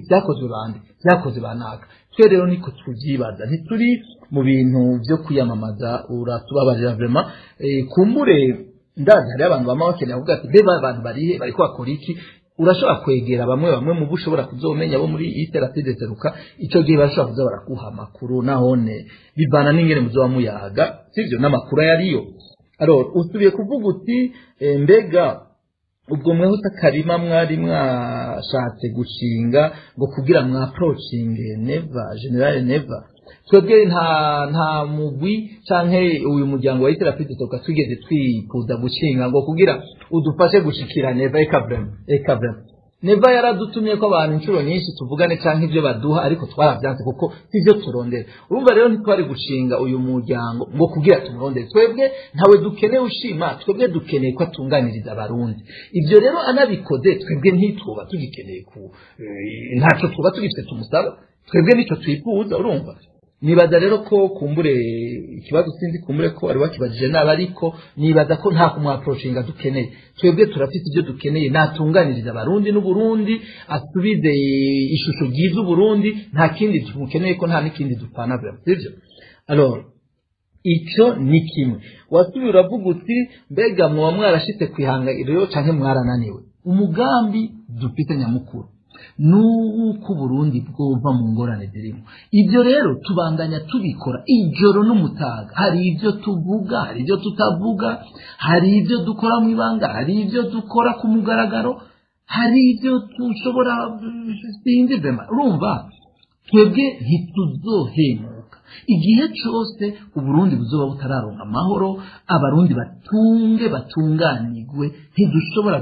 byakozwe bande? Byakoze banaka." Twe rero niko tubyibaza, ntituri mu bintu byo kwiyamamaza. Uratubabarira vraiment. Kumbure ndazi hariho abantu bama bakeneye kuvuga ati: "Mbega abantu barihe? Bariko bakora iki?" Urashobora kwegera bamwe bamwe mu bo ushobora kuzomenya bo muri Iterapide Seruka. Icyo gihe barashobora kuza barakuha amakuru, nahone bivana n'ingene muzoba muyaga, sivyo, n'amakuru ayariyo. Alors usubiye kuvuga uti mbega ubwo mweho akarima mwari mwashatse gushinga ngo kugira mwaprocinge Neva, Général Neva? Twebwe nta mugwi canke uyu muryango wa Iterapide Seruka twigeze twifuza gushinga ngo kugira udufashe gushikira Neva. Eka vraiment, eka vraiment, Neva yaradutumye ko abantu inshuro nyinshi tuvugane canke ibyo baduha, ariko twarabyanze kuko sivyo turondera. Urumva rero ntitwari gushinga uyu muryango ngo kugira tumurondere. Twebwe ntawe dukeneye ushima, twebwe dukeneye ko atunganiriza Abarundi. Ibyo rero anabikoze, twebwe ntituba tugikeneye ku ntaco tuba tugifite tumusaba. Twebwe nico twifuza. Urumva, nibaza rero ko kumbure ikibazo sinzi kumbure ko wari wakibajije nabi, ariko nibaza ko nta kumwaprochinga dukeneye. Twebwe turafite ibyo dukeneye: natunganiriza Abarundi n'Uburundi, asubize ishusho ryiza Uburundi. Nta kindi tumukeneye ko nta n'ikindi dupfana vraiment, sivyo? Alors icyo ni kimwe. Wasubiye uravuga uti: "Mbega muba mwarashitse kwihangiro canke mwarananiwe?" Umugambi dufite nyamukuru nuko Burundi bwova mu ngorane zirimo. Ibyo rero tubandanya tubikora ijoro n'umutaga. Hari ibyo tuvuga, hari ibyo tutavuga, hari ibyo dukora mu ibanga, hari ibyo dukora ku mugaragaro, hari ibyo dushobora, sinzi vraiment. Urumva, twebwe ntituzohemuka igihe cyose Uburundi buzoba butararonka amahoro, Abarundi batunge batunganirwe. Ntidushobora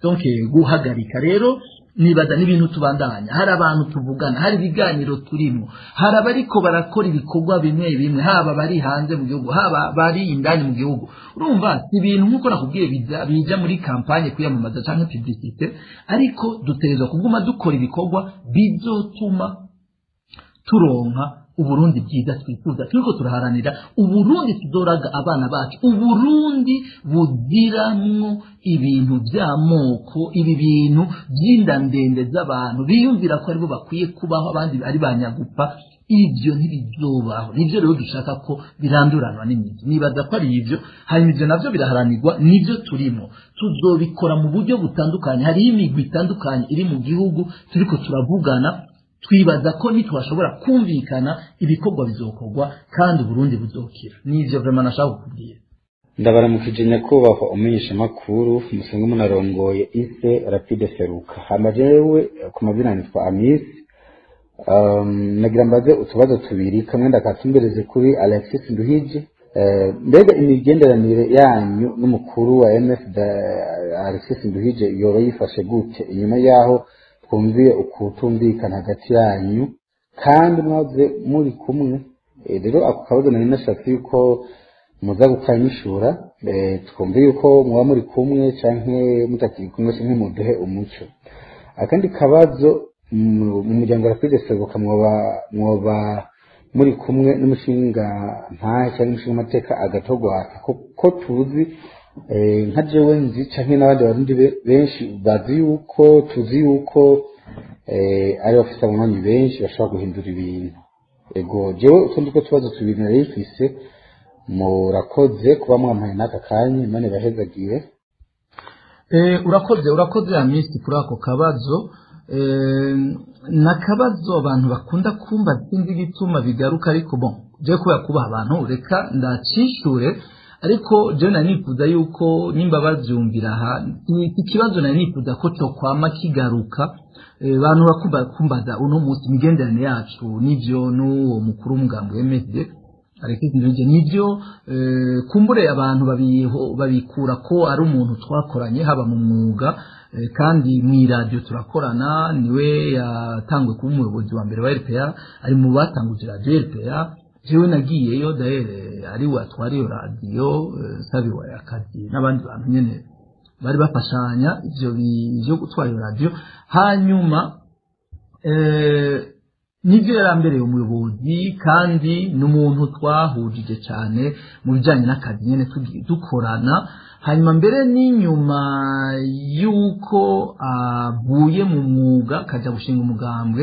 donc guhagarika. Rero nibaza n'ibintu tubandanya. Hari abantu tuvugana, hari ibiganiro turimo, hari abariko barakora ibikorwa bimwe bimwe, haba bari hanze mu gihugu, haba bari indani mu gihugu. Urumva, si ibintu nk'uko nakubwiye bija muri campagne kwiyamamaza canke publicité, ariko dutegerezwa kuguma dukora ibikorwa bizotuma turonka Uburundi bwiza twifuza. Turiko turaharanira Uburundi tuzoraga abana bacu, Uburundi buziramwo ibintu by'amoko, ibi bintu by'inda ndende z'abantu biyumvira ko aribo bakwiye kubaho, abandi ari banyagupfa. Ibyo ntibizobaho. Nibyo rero dushaka ko biranduranwa n'imizi. Nibaza ko ari ibyo. Hanyuma ibyo navyo biraharanirwa, nibyo turimo, tuzobikora mu buryo butandukanye. Hariho imigwi itandukanye iri mu gihugu turiko turavugana. Twibaza ko nitwashobora kumvikana, ibikorwa bizokorwa kandi Uburundi buzokira. Nivyo vraiment nashaka kukubwira. Ndabaramukije nyakubahwa umenyeshamakuru musanzwe munarongoye ise Rapide Seruka. Hama jewe ku mazina nitwa Amis. Nagira mbaze utubazo tubiri, kamwe ndakatumbereze kuri Alexis Nduhije. Mbega imigenderanire yanyu n'umukuru wa MSD Alexis Nduhije yoba yifashe gute, inyuma yaho twumviye ukutumvikana hagati yanyu kandi mwaze muri kumwe? Rero ako kabazo nari nashatse yuko muza gukanyishura, twumve yuko muba muri kumwe canke mutakiri kumwe, canke muduhe umuco. Akandi kabazo: mu muryango Rapide Seruka mwoba muri kumwe n'umushinga ntahe cyangwa umushinga amateka Agatogwasa? Ko tuzi, nka jewe nzi canke n'abandi Barundi benshi bazi yuko tuzi yuko ari bafise abanywanyi benshi bashobora guhindura ibintu. Ego, jewe utundi two tubazo tubiri nari mfise. Murakoze kuba mwampaye n'aka kanya, Imana ibahezagiye. Urakoze Amisi kuri ako kabazo. Nakabazo abantu bakunda kumva, sinzi igituma bigaruka, ariko bon, je kubera kubaha abantu reka ndacishure. Ariko je nari nifuza yuko nimba bavyumvira aha, iki kibazo nari nifuza ko cokwama kigaruka. Bantu bakumva kumbaza uno munsi imigenderanire yacu n'ivyo n'uwo mukuru w'umugambi MSD Alexis Nduhije, nivyo, kumbure abantu babikura ko ari umuntu twakoranye haba mu mwuga, kandi mw'iradiyo turakorana. Niwe yatanguye kuba umuyobozi wa mbere wa RPA, ari mu batanguje radiyo RPA. Jewe nagiyeyo dahere ari we atwara iyo radiyo, sabiwe akazi n'abandi bantu nyene bari bafashanya ivyo byo gutwara iyo radiyo. Hanyuma nibyo, yarambereye umuyobozi kandi n'umuntu twahujije cyane mu bijyanye n'akazi nyine dukorana. Hanyuma mbere n'inyuma y'uko avuye mu mwuga akajya gushinga umugambwe,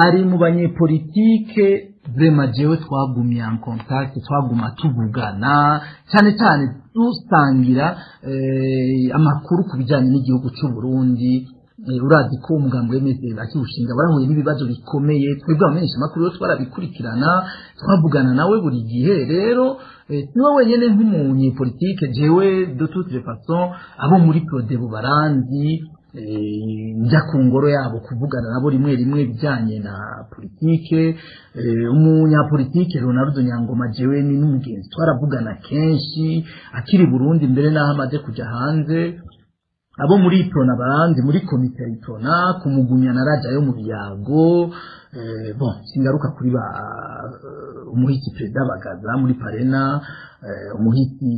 ari mu banyepolitike vraiment jewe twagumye en contact, twaguma tuvugana cyane cyane, dusangira amakuru ku bijyanye n'igihugu cy'u Burundi. Urazi ko umugambi w'MSD akiwushinga barahuye n'ibibazo bikomeye. Twebwe abamenyesha amakuru yo twarabikurikirana, twavugana nawe buri gihe. Rero siwe wenyene nk'umunyepolitike, jewe de toutes les façons abo muri Prodebu baranzi, njya ku ngoro yabo kuvugana nabo rimwe rimwe ibijyanye na politike. Umunyapolitike Ronaldo Nyangoma, jewe ni n'umugenzi, twaravugana kenshi akiri Burundi, mbere n'aho amaze kuja hanze. Abo muri Iprona baranzi, muri komite ya Iprona kumugumya narajayo mu biyago. Bon, singaruka kuri ba umuhisi perezida Bagaza muri Parena, umuhisi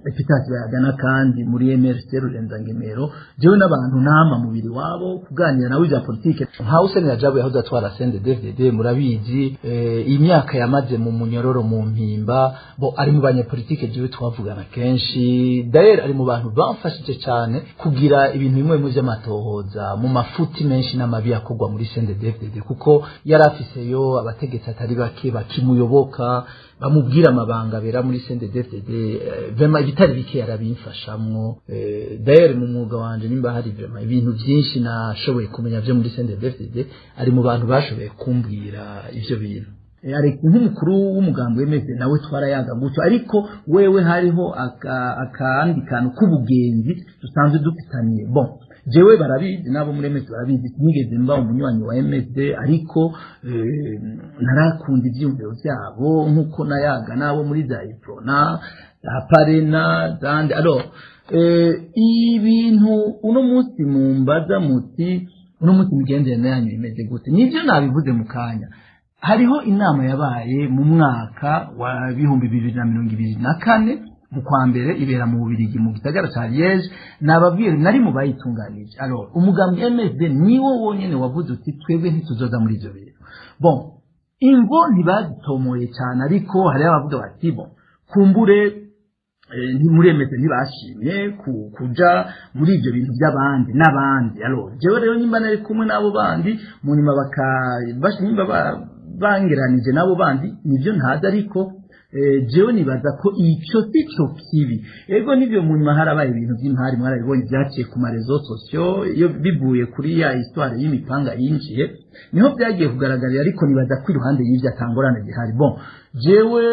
Epitasi Bayagana, kandi muri MRC Rurenza-Ngemero. Jewe n'abantu nama mubiri wabo kuganira nawe ibya politike. Nka Hussein Rajabu yahoze atwara CNDD-FDD, murabizi, imyaka yamaze mu munyororo mu Mpimba. Bo ari mu banyepolitike jewe twavugana kenshi. D'ailleurs ari mu bantu bamfashije cyane kugira ibintu bimwe bimwe vy'amatohoza mu mafuti menshi n'amabi yakorwa muri CNDD-FDD, kuko yari afiseyo abategetsi atari bake bakimuyoboka, bamubwira amabanga abera muri CNDD-FDD. Vraiment ibitari bike yarabimfashamwo. D'ailleurs mu mwuga wanje, nimba hari vraiment ibintu byinshi nashoboye kumenya vyo muri CNDD-FDD, ari mu bantu bashoboye kumbwira ivyo bintu. Ariko nk'umukuru w'umugambi w'MSD nawe twarayaga gutyo, ariko wewe hariho akandi kantu k'ubugenzi dusanzwe dufitaniye. Bon, jewe barabizi, nabo muri MSD barabizi, sinigeze mba umunywanyi wa MSD, ariko narakunda ivyiyumviro vyabo nk'uko nayaga nabo muri za Iprona, za Parena zandi. Alors ibintu uno munsi mumbaza muti uno munsi imigenderanire yanyu imeze gute, nivyo nabivuze mu kanya. Hariho inama yabaye mu mwaka wa 2024 mu kwa mbere, ibera mu Bubirigi mu gisagara ca Liège. Nababwiye nari mu bayitunganije. Alors umugambi MSD niwo wonyene wavuze uti twebwe ntituzoza muri ivyo bintu. Bon, imvo ntibazitomoye cyane, ariko hariho abavuga bati bon, kumbure muri MSD ntibashimye kuja muri ivyo bintu by'abandi n'abandi. Alors jewe rero nimba nari kumwe n'abo bandi, mu nyuma baka nimba bangeranije n'abo bandi, nivyo ntazi, ariko jewe nibaza ko icyo si cyo kibi. Ego nivyo, mu nyuma harabaye ibintu by'impari, mwarabibonye byaciye ku ma réseaux sociaux, iyo bivuye kuri ya histoire y'imipanga yinjiye, niho byagiye kugaragarira. Ariko nibaza ko iruhande y'ivyo atangorane gihari. Bon, jewe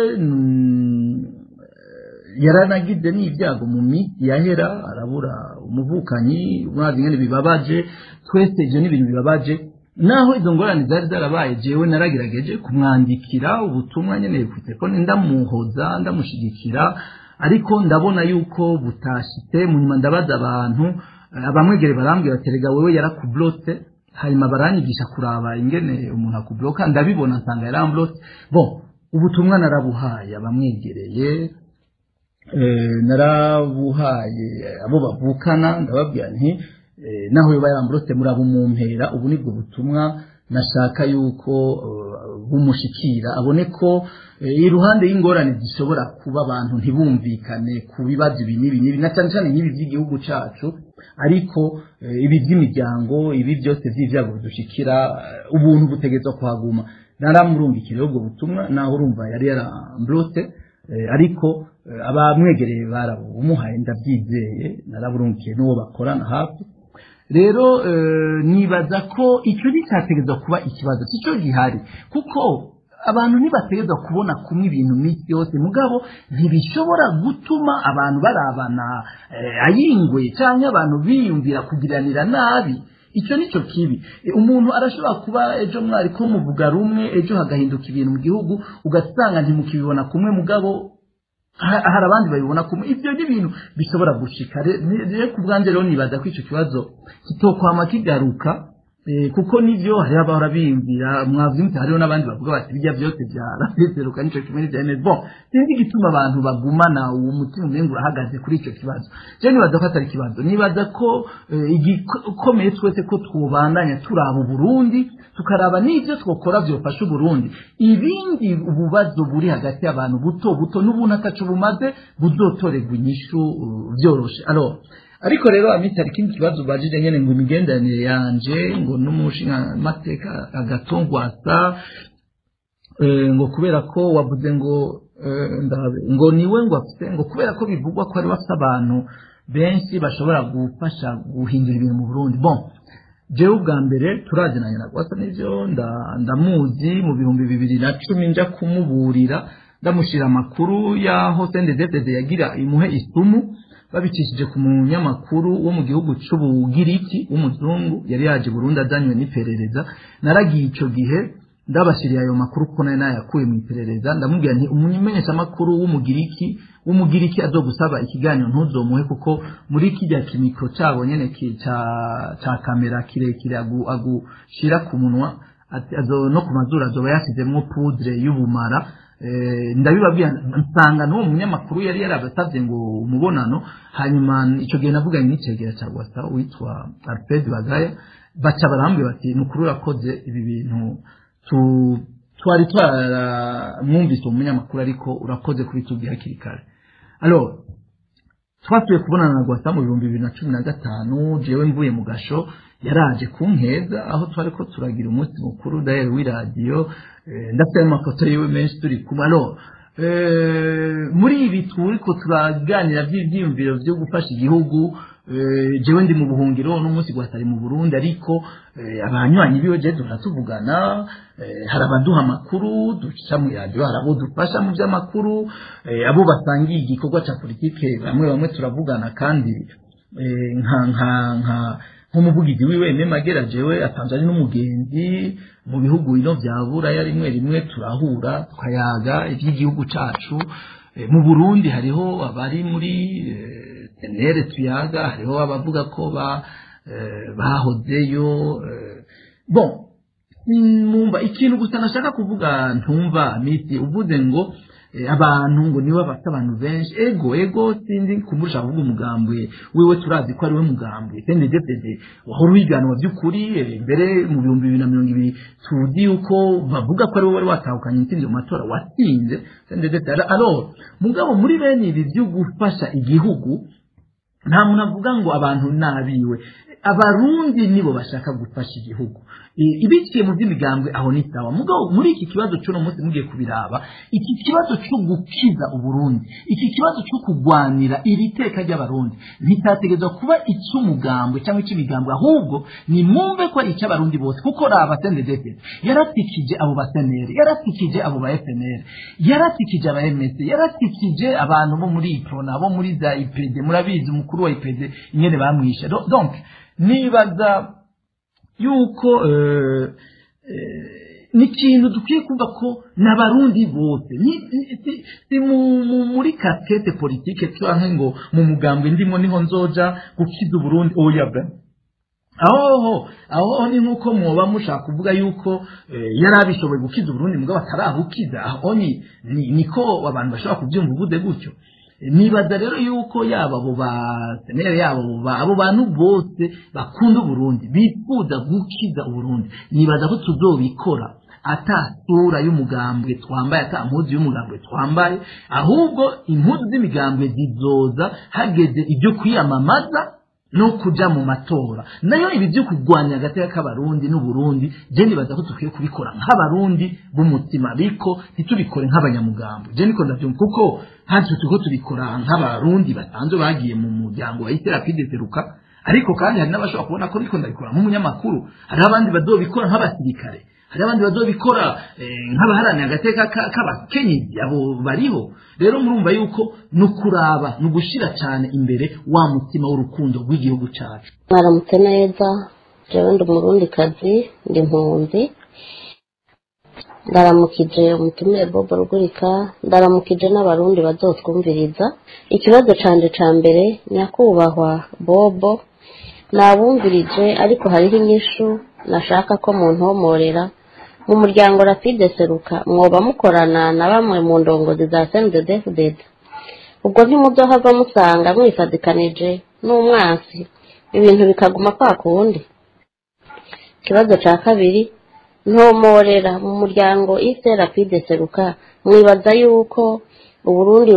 yaranagize n'ibyago mu minsi yahera, arabura umuvukanyi, mwazi ingene bibabaje twese, ivyo ni ibintu bibabaje. Naho izo ngorane zari zarabaye, jewe naragerageje kumwandikira ubutumwa nyene ku telefone, ndamuhoza, ndamushigikira, ariko ndabona yuko butashitse. Mu nyuma ndabaza abantu abamwegere, barambwira bati erega wewe yarakublotse. Hanyuma baranyigisha kuraba ingene umuntu akubloka, ndabibona nsanga yaramblotse. Bon, ubutumwa narabuhaye abamwegereye, narabuhaye abo bavukana, ndababwira nti naho yoba yaramblotse murabumumpera. Ubu nibwo butumwa. Nashaka yuko bumushikira abone ko iruhande y'ingorane zishobora kuba abantu ntibumvikane ku bibazo ibi n'ibi n'ibi, na cyane cyane nk'ibi by'igihugu cacu, ariko ibi by'imiryango, ibi byose by'ibyago bidushikira, ubuntu butegerezwa kuhaguma. Naramurungikira ubwo butumwa, naho urumva yari yaramblotse, ariko abamwegereye barabumuhaye, ndabyizeye, naraburungikiye n'uwo bakorana hafi. Rero nibaza ko icyo gitategerezwa kuba ikibazo cyo gihari, kuko abantu ntibategerezwa kubona kumwe ibintu minsi yose, mugabo ntibishobora gutuma abantu barabana ayingwe cyangwa abantu biyumvira kugiranira nabi. Icyo nicyo kibi. Umuntu arashobora kuba ejo mwari ko muvuga rumwe, ejo hagahinduka ibintu mu gihugu ugasanga ntimukibibona kumwe, mugabo hari abandi babibona kumwe. Ibyo ni ibintu bishobora gushika. Rero ku bwanjye rero nibaza ko icyo kibazo kitokwama kigaruka, kuko nivyo hariho abahora biyumvira mwavyumvise, hariho n'abandi bavuga bati bijya byose bya Seruka nico kimwe n'ibya MS. Bon, sinzi igituma abantu bagumana uwo mutima umenga urahagaze kuri ico kibazo. Je nibaza ko atari ikibazo, nibaza ko igikomeye twese ko twobandanya turaba Uburundi, tukaraba n'ivyo twokora vyofasha Uburundi. Ibindi ububazo buri hagati y'abantu buto buto n'ubuntu ataco bumaze buzotorerwa inyishu vyoroshe. Alors ariko rero Amisi, hari ikindi kibazo ubajije nyene, ngo imigenderanire yanje ngo n'umushingamateka Agatongwasa, ngo kubera ko wavuze ngo ngo niwe ngo afite, ngo kubera ko bivugwa ko ari bafite abantu benshi bashobora gufasha guhindura ibintu mu Burundi. Bon, jewe ubwa mbere turazinanye na Gwasa, nivyo, ndamuzi. Mu 2010 nja kumuburira, ndamushira amakuru y'aho CNDD-FDD yagira imuhe isumu babicishije ku munyamakuru wo mu gihugu c'Ubugiriki w'umuzungu yari yaje Burundi azanywe n'iperereza. Naragiye ico gihe ndabashiriye ayo makuru kuko nari nayakuye mu iperereza, ndamubwira nti umumenyeshamakuru w'umugiriki azogusaba ikiganiro ntuzomuhe, kuko muri kirya kimikro cabo nyene ca kamera kirekire agushira ku munwa no ku mazuru azoba yashizemwo poudre y'ubumara. Ndabibabwira, nsanga n'uwo munyamakuru yari yarabasavye ngo umubonano. Hanyuma ico gihe navuganye n'icegera ca Gwasa witwa Alfred Bagaya, baca barambwira bati nukuri urakoze, ibi bintu twari twaramwumvise uwo munyamakuru, ariko urakoze kubitubwira hakiri kare. Alors twasubiye kubonana na Gwasa mu 2015, jewe mvuye mu gasho, yaraje kunkeza aho twari ko turagira umunsi mukuru d'ailleurs w'iradiyo, ndafite amafoto yiwe menshi turi kumwe. Alors muri ibi turiko turaganira by'ibyiyumviro byo gufasha igihugu, jewe ndi mu buhungiro n'umunsi Gwasa ari mu Burundi, ariko abanywanyi biwe je duhora tuvugana, hari abaduha amakuru duca mu radiyo, hari abo dufasha mu by'amakuru, abo basangiye igikorwa ca politike bamwe bamwe turavugana, kandi nka nka nka nk'umuvugizi wiwe Aime Magera, jewe asanzwe ari n'umugenzi mu bihugu ino vya Buraya, rimwe rimwe turahura tukayaga iby'igihugu cacu. Mu Burundi hariho abari muri CNL tuyaga, hariho abavuga ko bahozeyo. Bon, numva ikintu gusa nashaka kuvuga, ntumva misi uvuze ngo abantu ngo niwe bafite abantu benshi. Ego ego, sinzi kumurusha kuvuga umugambwe wiwe, turazi ko ari we mugambwe CNDD-FDD wahora uhiganwa by'ukuri mbere mu 2020, tuzi yuko bavuga ko ari we wari watahukanye intsinzi mu matora watsinze CNDD-FDD. Alors mugabo muri bene ibi byo gufasha igihugu nta muntu avuga ngo abantu nabiwe, Abarundi nibo bashaka gufasha igihugu ibiciye mu by'imigambwe, aho ni sawa. Mugabo muri iki kibazo cy'uno munsi mugiye kubiraba, iki kibazo cyo gukiza Uburundi, iki kibazo cyo kugwanira iri teka ry'Abarundi ntitategerezwa kuba icy'umugambwe cyangwa icy'imigambwe, ahubwo ni mwumve ko ari icy'Abarundi bose. Kuko raba CNDD-FDD yaratikije abo ba CNL, yaratikije abo ba FNL, yaratikije aba MS, yaratikije abantu bo muri IPRONA, bo muri za IPD, murabizi umukuru wa IPD ingene bamwishe. Donc nibaza yuko ni ikintu dukwiye kumva ko n'Abarundi bose si muri casquette politique canke ngo mu mugambwe ndimo niho nzoja gukiza Uburundi, oya bra. Aho ni nkuko mwoba mushaka kuvuga yuko yari abishoboye gukiza Uburundi mugabo atarabukiza, aho ni niko abantu bashobora kubyumva uvuze gutyo. Nibaza rero yuko yaba abo ba senere, yaba abo bantu bose bakunda Uburundi, bifuza gukiza Uburundi, nibaza ko tuzobikora ata sura y'umugambwe twambaye, ata mpuzu y'umugambwe twambaye, ahubwo impuzu z'imigambwe zizoza hageze ibyo kwiyamamaza no kuja mu matora. Nayo ibi byo kurwanya agateka k'Abarundi n'Uburundi, je nibaza ko dukwiye kubikora nk'Abarundi b'umutima, ariko ntitubikore nk'abanyamugambo. Je niko ndavyumva, kuko hanze turiko tubikora nk'Abarundi basanzwe bagiye mu muryango wa Isi Rapide Seruka, ariko kandi hari n'abashobora kubona ko ndiko ndabikora nk'umunyamakuru, hari abandi bazobikora nk'abasirikare, hari abandi bazobikora nk'abaharanira agateka k'abakenyezi, abo bariho. Rero murumva yuko no kuraba no gushira cyane imbere wa mutima w'urukundo rw'igihugu cyacu. Mwaramutse neza, jewe ndi Umurundikazi, ndi impunzi. Ndaramukije umutumire Bobo Rugurika, ndaramukije n'Abarundi bazotwumviriza. Ikibazo canje ca mbere, nyakubahwa Bobo, nabumvirije, ariko hariho inyishu nashaka ko muntomorera. Mu muryango Rapide Seruka mwoba mukorana na bamwe mu ndongozi za CNDD-FDD? Ubwo ntimuzohava musanga mwifadikanije n'umwansi, ibintu bikaguma kwa kundi? Ikibazo ca kabiri, ntomorera, mu muryango Ise Rapide Seruka mwibaza yuko Uburundi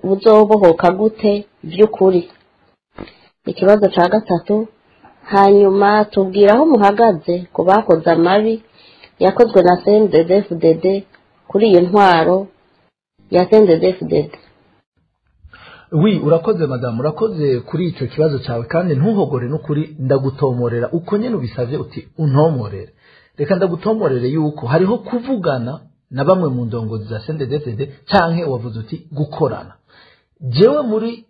buzobohoka gute by'ukuri? Ikibazo ca gatatu, hanyuma tubwira aho muhagaze ku bakoze amabi yakozwe na CNDD-FDD kuri iyo ntwaro ya CNDD-FDD. Wi, urakoze madamu, urakoze kuri icyo kibazo cyawe, kandi ntuhogore n'ukuri, ndagutomorera uko nyine ubisabye uti untomorere. Reka ndagutomorere yuko hariho kuvugana na bamwe mu ndongozi za CNDD-FDD, canke wavuze uti gukorana. Jewe muri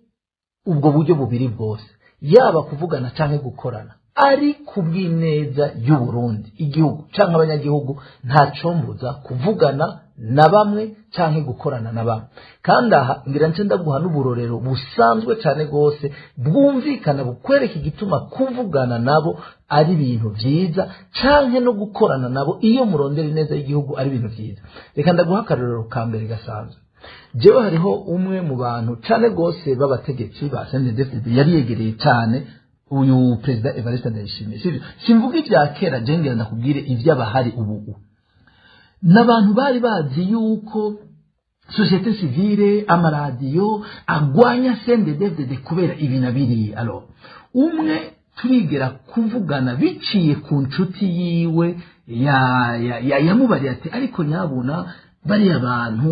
ubwo buryo bubiri bwose, yaba kuvugana canke gukorana, ari kubw'ineza y'Uburundi, igihugu canke abanyagihugu, ntacombuza kuvugana na bamwe canke gukorana na bamwe. Kandi aha ngira nce ndaguha n'uburorero busanzwe cane gose bwumvikana, bukwereka igituma kuvugana nabo ari ibintu vyiza, canke no gukorana nabo iyo murondera ineza y'igihugu ari ibintu vyiza. Reka ndaguha akarorero ka mbere gasanzwe. Jewe hariho umwe mu bantu cane gose b'abategetsi ba CNDD-FDD yari yegereye cane uyu Perezida Evariste Ndayishimiye. Sivyo, simvuga ibya kera, je ngira ndakubwire ivy'abahari ubu. N'abantu bari bazi yuko société civile, amaradiyo agwanya CNDD-FDD kubera ibi na biriya. Alors umwe turigera kuvugana biciye ku nshuti yiwe ya yamubariye ati: "Ariko nyabuna bariya bantu,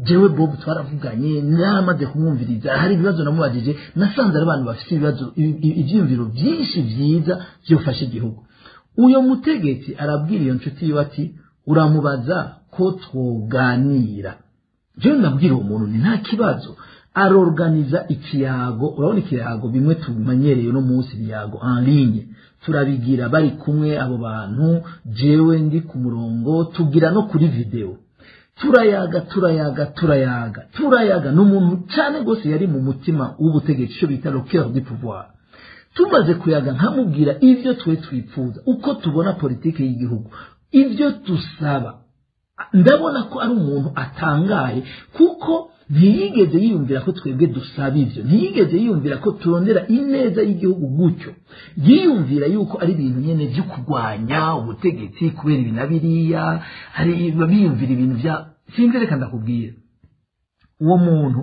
jewe Bob twaravuganye, naramaze kumwumviriza, hari ibibazo namubajije, nasanze ari abantu bafite ibibazo, ivyiyumviro byinshi vyiza vyofasha igihugu." Uyo mutegetsi arabwira iyo nshuti yiwe ati: "Uramubaza ko twoganira." Jewe ndabwira uwo muntu ni nta kibazo, arorganiza ikiyago. Urabona ikiyago bimwe tumenyereye uno munsi, ibiyago en ligne, turabigira bari kumwe abo bantu, jewe ndi ku murongo, tugira no kuri video, turayaga, turayaga, turayaga, turayaga. Ni umuntu cyane rwose yari mu mutima w'ubutegetsi, icyo bita le cœur du pouvoir. Tumaze kuyaga, nkamubwira ibyo twe twifuza, uko tubona politiki y'igihugu, ibyo dusaba, ndabona ko ari umuntu atangaye, kuko ntiyigeze yiyumvira ko twebwe dusaba ibyo, ntiyigeze yiyumvira ko turondera ineza y'igihugu gutyo. Yiyumvira yuko ari ibintu nyine byo kurwanya ubutegetsi kubera ibi na biriya, hari biyumvira ibintu bya sinzi. Reka ndakubwira, uwo muntu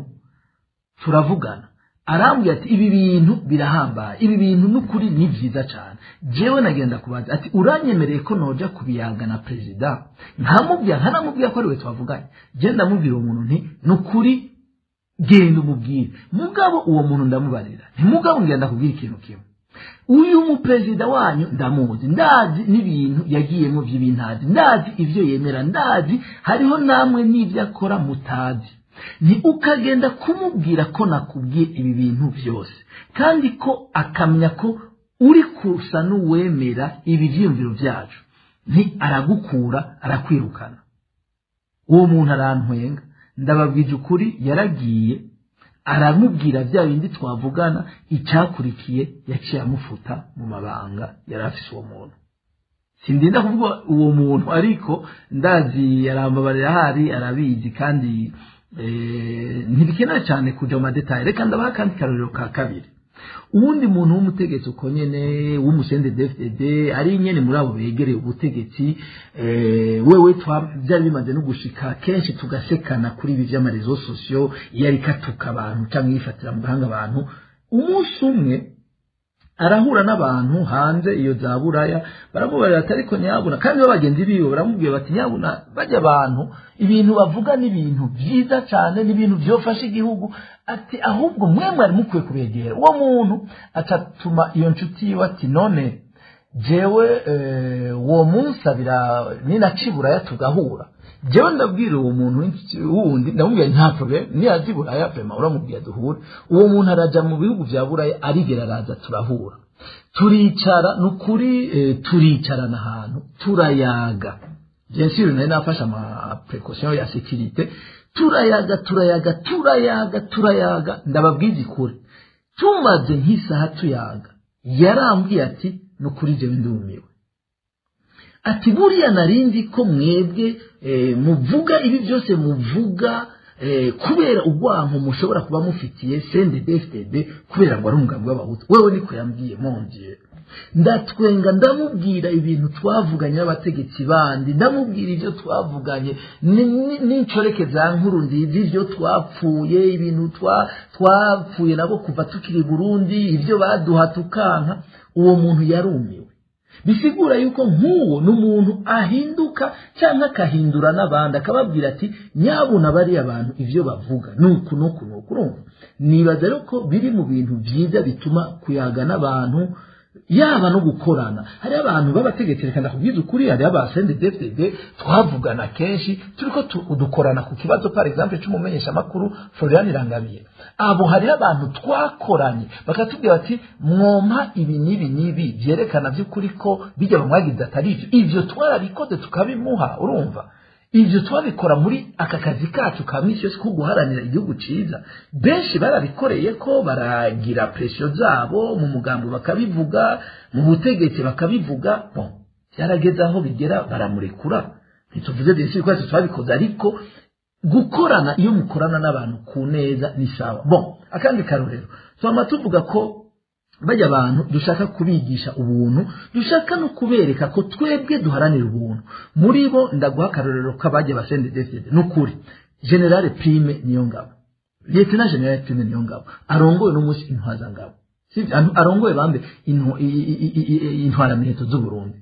turavugana, arambwira ati: "Ibi bintu birahambaye, ibi bintu n'ukuri ni byiza cyane." Jewe nagenda kubaza ati: "Uranyemereye ko noja kubiyaga na perezida?" Nkamubwira, nkanamubwira ko ariwe twavuganye. Je ndamubwira uwo muntu nti: "Nukuri genda umubwire." Mugabo uwo muntu ndamubarira nti: "Mugabo ngenda kubwira ikintu kimwe, uyu muperezida wanyu ndamuzi, ndazi n'ibintu yagiyemo by'ibintazi, ndazi ibyo yemera, ndazi hariho namwe n'ibyo akora mutazi. Ni ukagenda kumubwira ko nakubwiye ibi bintu byose, kandi ko akamenya ko uri kusa n'uwemera ibi byiyumviro byacu, nti aragukura, arakwirukana." Uwo muntu arantwenga. Ndababwije ukuri, yaragiye aramubwira bya bindi twavugana. Icyakurikiye, yaciye amufuta mu mabanga yari afise uwo muntu. Sindinda kuvuga uwo muntu, ariko ndazi yarambabarira, ahari arabizi, kandi Ntibikenewe cyane kuja mu ma détails. Reka ndabaha akandi karorero ka kabiri. Uwundi muntu w'umutegetsi uko nyene w'umu CNDD-FDD, ari nyene muri abo begereye ubutegetsi, wewe byari bimaze no gushika kenshi tugasekana kuri ibi vy'ama réseaux sociaux, iyo ariko atuka abantu canke yifatira mu gahanga abantu. Umunsi umwe arahura n'abantu hanze iyo za Buraya, baramubwira ati: "Ariko nyabuna," kandi babagenzi biwe baramubwira bati: "Nyabuna, bajya abantu ibintu bavuga n'ibintu byiza cyane, n'ibintu byofasha igihugu," ati: "Ahubwo mwe mwari mukwiye kubegera." Uwo muntu acatuma iyo nshuti yiwe ati: "None jewe uwo munsabira ninaca i Buraya tugahura?" Jewe ndabwira uwo muntu wundi, ndamubwira: "Nta problème, niyaza i Buraya vraiment uramubwira duhure." Uwo muntu araja mu bihugu vya Buraya, arigera araza, turahura, turicara, nukuri turicarana ahantu turayaga. Bien sûr nari nafashe ama précaution ya sécurité. Turayaga, turayaga, turayaga, turayaga. Ndababwiza ikuri, tumaze nk'isaha tuyaga, yarambwiye ati: "Nukuri jewe ndumiwe," ati: "Buriya narindi ko mwebwe muvuga ibi byose muvuga kubera urwanko mushobora kuba mufitiye CNDD-FDD, kubera ngo ari umugambi w'abahutu." Wewe niko yambwiye. Mon Dieu, ndatwenga. Ndamubwira ibintu twavuganye n'abategetsi bandi, ndamubwira ibyo twavuganye n'incoreke za nkuru nziza, ibyo twapfuye, ibintu twapfuye nabo kuva tukiri Burundi, ibyo baduha tukanka. Uwo muntu yarumiwe. Bisigura yuko nk'uwo ni umuntu ahinduka cyangwa akahindura n'abandi, akababwira ati: "Nyabuna, bariya bantu ibyo bavuga ni uku n'uku n'uku." Urumva, nibaza rero ko biri mu bintu byiza bituma kuyaga n'abantu, yaba no gukorana. Hariho abantu b'abategetsi, reka ndakubwiza ukuri, hariho aba CNDD-FDD twavugana kenshi, turiko dukorana ku kibazo par exemple c'umumenyeshamakuru Florian Irangabiye. Abo hariho abantu twakoranye bakatubwira bati: "Mwompa ibi n'ibi n'ibi byerekana by'ukuri ko bijya bamwagize atari ivyo." Ivyo twarabikoze, tukabimuha. Urumva, ibyo twabikora muri aka kazi kacu ka minsi yose ko guharanira igihugu cyiza. Benshi barabikoreye ko baragira pression zabo mu mugambi, bakabivuga mu butegetsi, bakabivuga. Bon, byarageze aho bigera baramurekura. Ntituvuze byinshi ko twabikoze, ariko gukorana, iyo mukorana n'abantu ku neza ni sawa. Bon, akandi karorero, twama tuvuga ko bajya abantu dushaka kubigisha ubuntu, dushaka no kubereka ko twebwe duharanira ubuntu muri bo. Ndaguha akarorero k'abajya ba CNDD-FDD. N'ukuri Général Prime Niyongabo, Lieutenant Général Prime Niyongabo arongoye n'umunsi intwazangabo, sivyo? Arongoye bambe intwaramiheto z'u Burundi,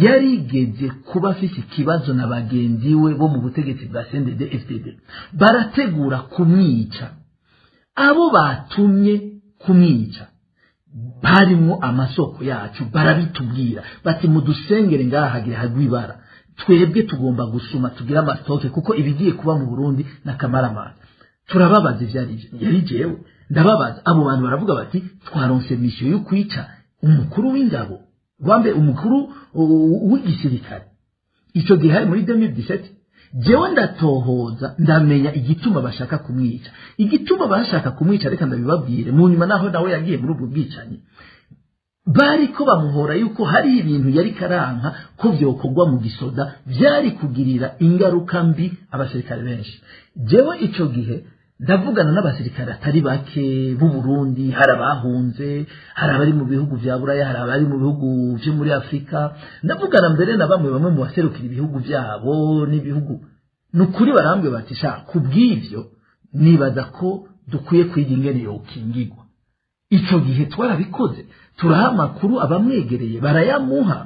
yarigeze kuba afise ikibazo na bagenzi we bo mu butegetsi bwa CNDD FDD, barategura kumwica. Abo batumye kumwica barimwo amasoko yacu, barabitubwira bati: "Mudusengere, ngaha hagira hagwa ibara, twebwe tugomba gusuma tugire ama stock, kuko ibigiye kuba mu Burundi n'akamaramaza." Turababaza ivyo ari byo, yari jewe ndababaza. Abo bantu baravuga bati: "Twaronse mission yo kwica umukuru w'ingabo, wambe umukuru w'igisirikare." Ico gihe hari muri 2017. Jewe ndatohoza, ndamenya igituma bashaka kumwica. Igituma bashaka kumwica, reka ndabibabwire mu nyuma, naho nawe yagiye muri ubwo bwicanyi, bariko bamuhora yuko hari ibintu yari karanka ko vyokorwa mu gisoda, byari kugirira ingaruka mbi abasirikare benshi. Jewe ico gihe ndavugana n'abasirikare atari bake b'u Burundi, hari abahunze, hari abari mu bihugu vya Buraya, hari abari mu bihugu vyo muri Afurika. Ndavugana mbere na bamwe bamwe mu baserukira ibihugu vyabo n'ibihugu. Ni ukuri barambwiye bati: "Sha, kubw'ivyo nibaza ko dukwiye kwiga ingene yokingigwa." Ico gihe twarabikoze, turaha amakuru abamwegereye, barayamuha.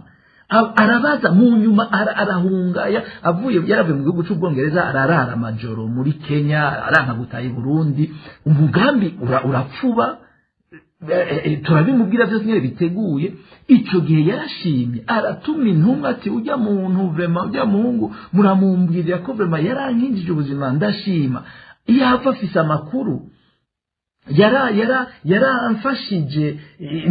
Arabaza mu nyuma arahunga, avuye, yaravuye mu gihugu cy'Ubwongereza, ararara amajoro muri Kenya, aranka gutaha i Burundi. Umugambi urapfuba. Turabimubwira byose nyine biteguye. Ico gihe yarashimye, aratuma intumwa ati: "Ujya muntu vraiment, ujya muhungu muramumbwirira ko vraiment yarankinjije ubuzima, ndashima iyo apfa afise amakuru, yara yara yaramfashije,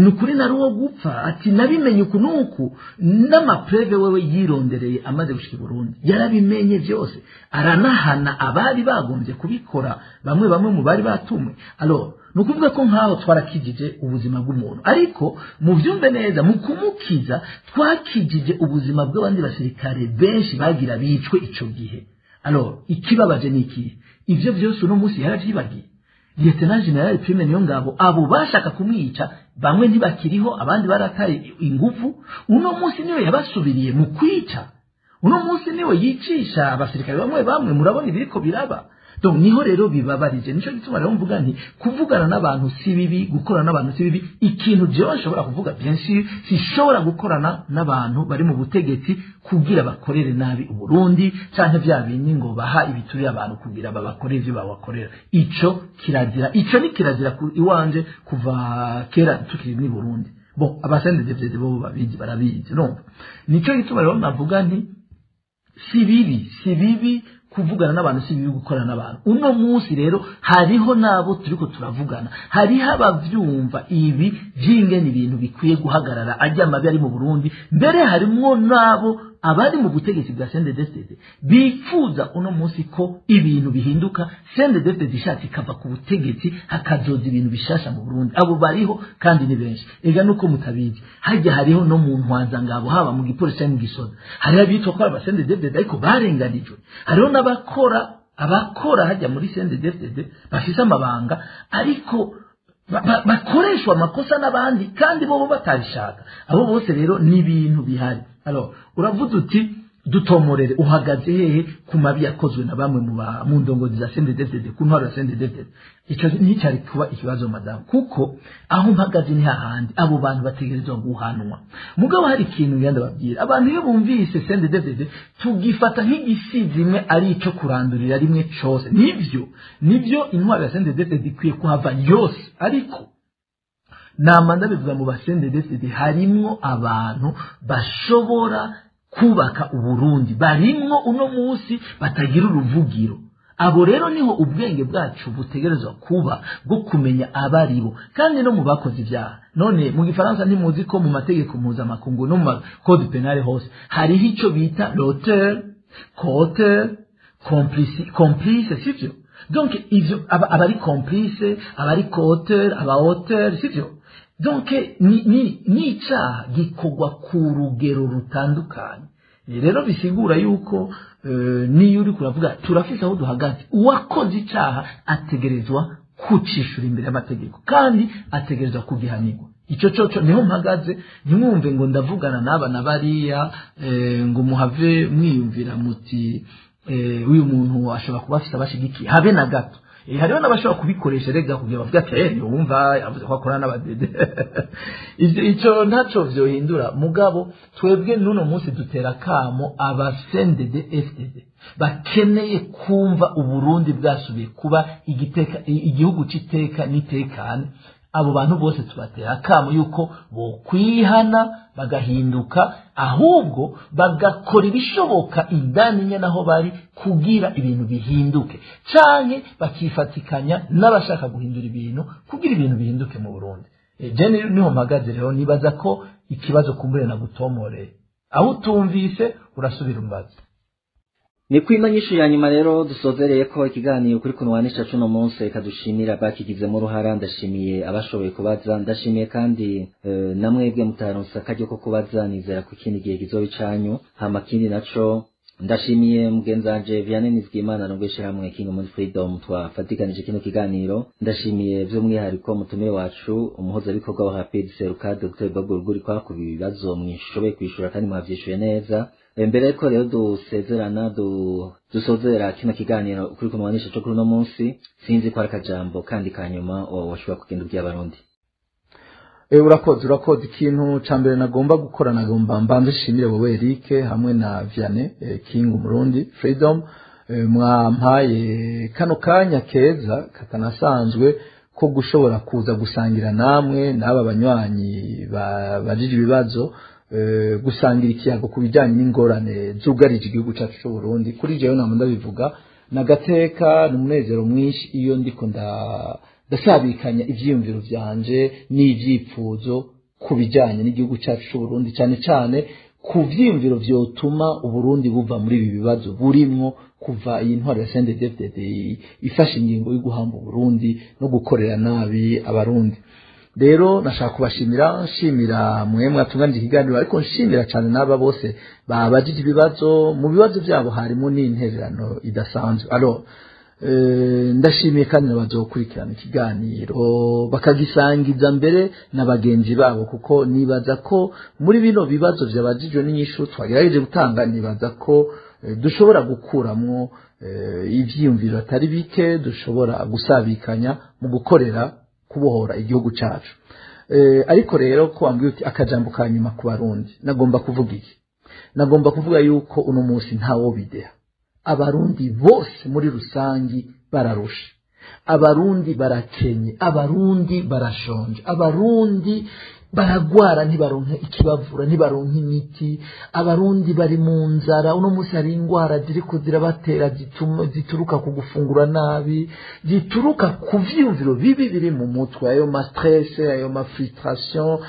ni ukuri nari uwo gupfa." Ati: "Nabimenye uku nuku n'ama preuves." Wewe yirondereye amaze gushika i Burundi, yarabimenye byose, aranahana abari bagombye kubikora, bamwe bamwe mu bari batumwe. Alors ni ukuvuga ko nk'aho twarakijije ubuzima bw'umuntu, ariko mubyumve neza, mu kumukiza twakijije ubuzima bw'abandi basirikare benshi bagira bicwe ico gihe. Alors ikibabaje ni iki? Ivyo vyose uno munsi yaravyibagiye. Lieutenant General Prime Niyongabo, abo bashaka kumwica bamwe ntibakiriho, abandi barataye inguvu. Uno munsi niwe yabasubiriye mu kwica, uno munsi niwe yicisha abasirikare bamwe bamwe, murabona ibiriko biraba. Donc niho rero bibabarije. Nico gituma rero mvuga nti kuvugana n'abantu si bibi, gukorana n'abantu si bibi. Ikintu jewe nshobora kuvuga, bien sûr, sishobora gukorana n'abantu bari mu butegetsi kugira bakorere nabi Uburundi, canke vya bindi ngo baha ibituriye abantu kugira babakorere ivyo babakorera. Ico kirazira, ico ni kirazira iwanje kuva kera tukiri ni Burundi. Bon, abasende bo babizi, barabizi. No nico gituma rero navuga nti si bibi, si bibi kuvugana n'abantu, si bibi gukorana n'abantu. Uno munsi rero hariho nabo turiko turavugana, hariho abavyumva ibi vy'ingene ibintu bikwiye guhagarara, ajya amabi ari mu Burundi. Mbere harimwo nabo abari mu butegetsi bwa CNDD-FDD bifuza uno munsi ko ibintu bihinduka, CNDD-FDD ishatse ikava ku butegetsi, hakazoza ibintu bishasha mu Burundi. Abo bariho kandi ni benshi. Ega nuko mutabizi, hajya hariho no mu ntwazangabo, haba mu gipolisi canke mu gisoda, hariho abitwa ko ari aba CNDD-FDD ariko barenganijwe. Hariho n'abakora, abakora hajya muri CNDD-FDD bafise amabanga, ariko bakoreshwa amakosa n'abandi kandi bo batabishaka. Abo bose rero ni ibintu bihari. Alors uravuze uti dutomorere, uhagaze hehe ku mabi yakozwe na bamwe mu ndongozi za CNDD-FDD, ku ntwaro ya CNDD-FDD? Ico nticari kuba ikibazo, madamu, kuko aho mpagaze ni hahandi, abo bantu bategerezwa guhanwa. Mugabo hari ikintu ngenda babwira abantu, iyo bumvise CNDD-FDD tugifata nk'igisizimwe ari ico kurandurira rimwe cose. Nivyo, nivyo, intwaro ya CNDD-FDD ikwiye kuhava yose, ariko nama ndabivuga, mu ba CNDD-FDD harimwo abantu bashobora kubaka Uburundi, barimwo uno munsi batagira uruvugiro. Abo rero niho ubwenge bwacu butegerezwa kuba bwo kumenya abaribo, kandi no mu bakoze ibyaha. None mu gifaransa ntimuzi ko mu mategeko mpuzamakungu no mu code pénal hose hariho ico bita l'auteur, coauteur, complice, complice, sivyo? Donc ivyo abari complice, abari coauteur, aba auteur, sivyo? Donc ni icaha gikorwa ku rugero rutandukanye. Rero bisigura yuko niyo uri kuravuga, turafise aho duhagaze. Uwakoze icaha ategerezwa kucishura imbere y'amategeko kandi ategerezwa kugihanirwa. Ico coco niho mpagaze. Ntimwumve ngo ndavugana n'aba na bariya, ngo muhave mwiyumvira muti uyu muntu ashobora kuba afise abashigikiye. Habe na gato. Hariho n'abashobora kubikoresha rega kugira bavuge ati yumva yavuze ko akorana n'abadede. Ivyo ico ntaco vyohindura. Mugabo twebwe n'uno munsi dutera kamo aba CNDD FDD bakeneye kumva Uburundi bwasubiye kuba igiteka, igihugu c'iteka n'itekane. Abo bantu bose tubatera akamo yuko bokwihana bagahinduka, ahubwo bagakora ibishoboka indani nyene aho bari kugira ibintu bihinduke, canke bakifatikanya n'abashaka guhindura ibintu kugira ibintu bihinduke mu Burundi. Je niho mpagaze rero. Nibaza ko ikibazo kumbure na gutomoreye, aho utumvise urasubira umbaza. Ni kwimanyishu ya nyuma rero dusozereye ko ikiganiro kuri kunwanisha cuno munsi. Reka dushimira bakigizemo uruhara, ndashimiye abashoboye kubaza, ndashimiye kandi namwebwe mutaronse akaryo ko kubaza, nizera ko ikindi gihe kizoba icanyu. Hama kindi naco, ndashimiye mugenzanje Vianney Nizigimana no hamwe King of Freedom twafatikanije kino kiganiro. Ndashimiye by'umwihariko mutumire wacu, umuhuzabikorwa wa Rapid Seruka, Dr Bob Rugurikwa, ku bibazo mwishoboye kwishura kandi mwavyishuye neza. Mbere ko rero dusezerana, dusozera kino kiganiro kuri kunwanisha cyo kuri uno munsi, sinzi ko ari akajambo kandi kanyuma washobora kugenda ubwiye Abarundi. Urakoze, urakoze. Ikintu ca mbere nagomba gukora, nagomba mbanze nshimire wowe Eric hamwe na Vianney King Umurundi Freedom, mwampaye kano kanya keza katanasanzwe ko gushobora kuza gusangira namwe n'aba banywanyi bajije ibibazo, gusangira ikiyago ku bijyanye n'ingorane zugarije igihugu cyacu cy'u Burundi. Kuri jewe nama ndabivuga, nagateka n'umunezero mwinshi iyo ndiko ndasabikanya ivyiyumviro vyanje n'ivyipfuzo ku bijyanye n'igihugu cyacu cy'u Burundi, cyane cyane ku vyiyumviro vyotuma Uburundi buva muri ibi bibazo burimwo kuva iyi ntwaro ya CNDD-FDD ifashe ingingo yo guhamba Uburundi no gukorera nabi Abarundi. Rero nashaka kubashimira, nshimira mwe mwatunganije ikiganiro, ariko nshimira cyane n'aba bose babajije ibibazo. Mu bibazo byabo harimo n'intererano idasanzwe. Alors ndashimiye kandi n'abazokurikirana ikiganiro bakagisangiza mbere na bagenzi babo, kuko nibaza ko muri bino bibazo byabajijwe n'inyishu twagerageje gutanga, nibaza ko dushobora gukuramwo ivyiyumviro atari bike dushobora gusabikanya mu gukorera kubohora igihugu cacu. Ariko rero ko wambwiye uti akajambo ka nyuma ku Barundi, nagomba kuvuga iki? Nagomba kuvuga yuko uno munsi ntawo bideha. Abarundi bose muri rusangi bararusha, Abarundi barakenye, Abarundi barashonje, Abarundi baragwara ntibaronke ikibavura, ntibaronke imiti, Abarundi bari mu nzara. Uno munsi hari ingwara ziriko zirabatera zituruka ku gufungura nabi, zituruka ku vyiyumviro bibi biri mu mutwe, ayo ma stress, ayo ma frustration.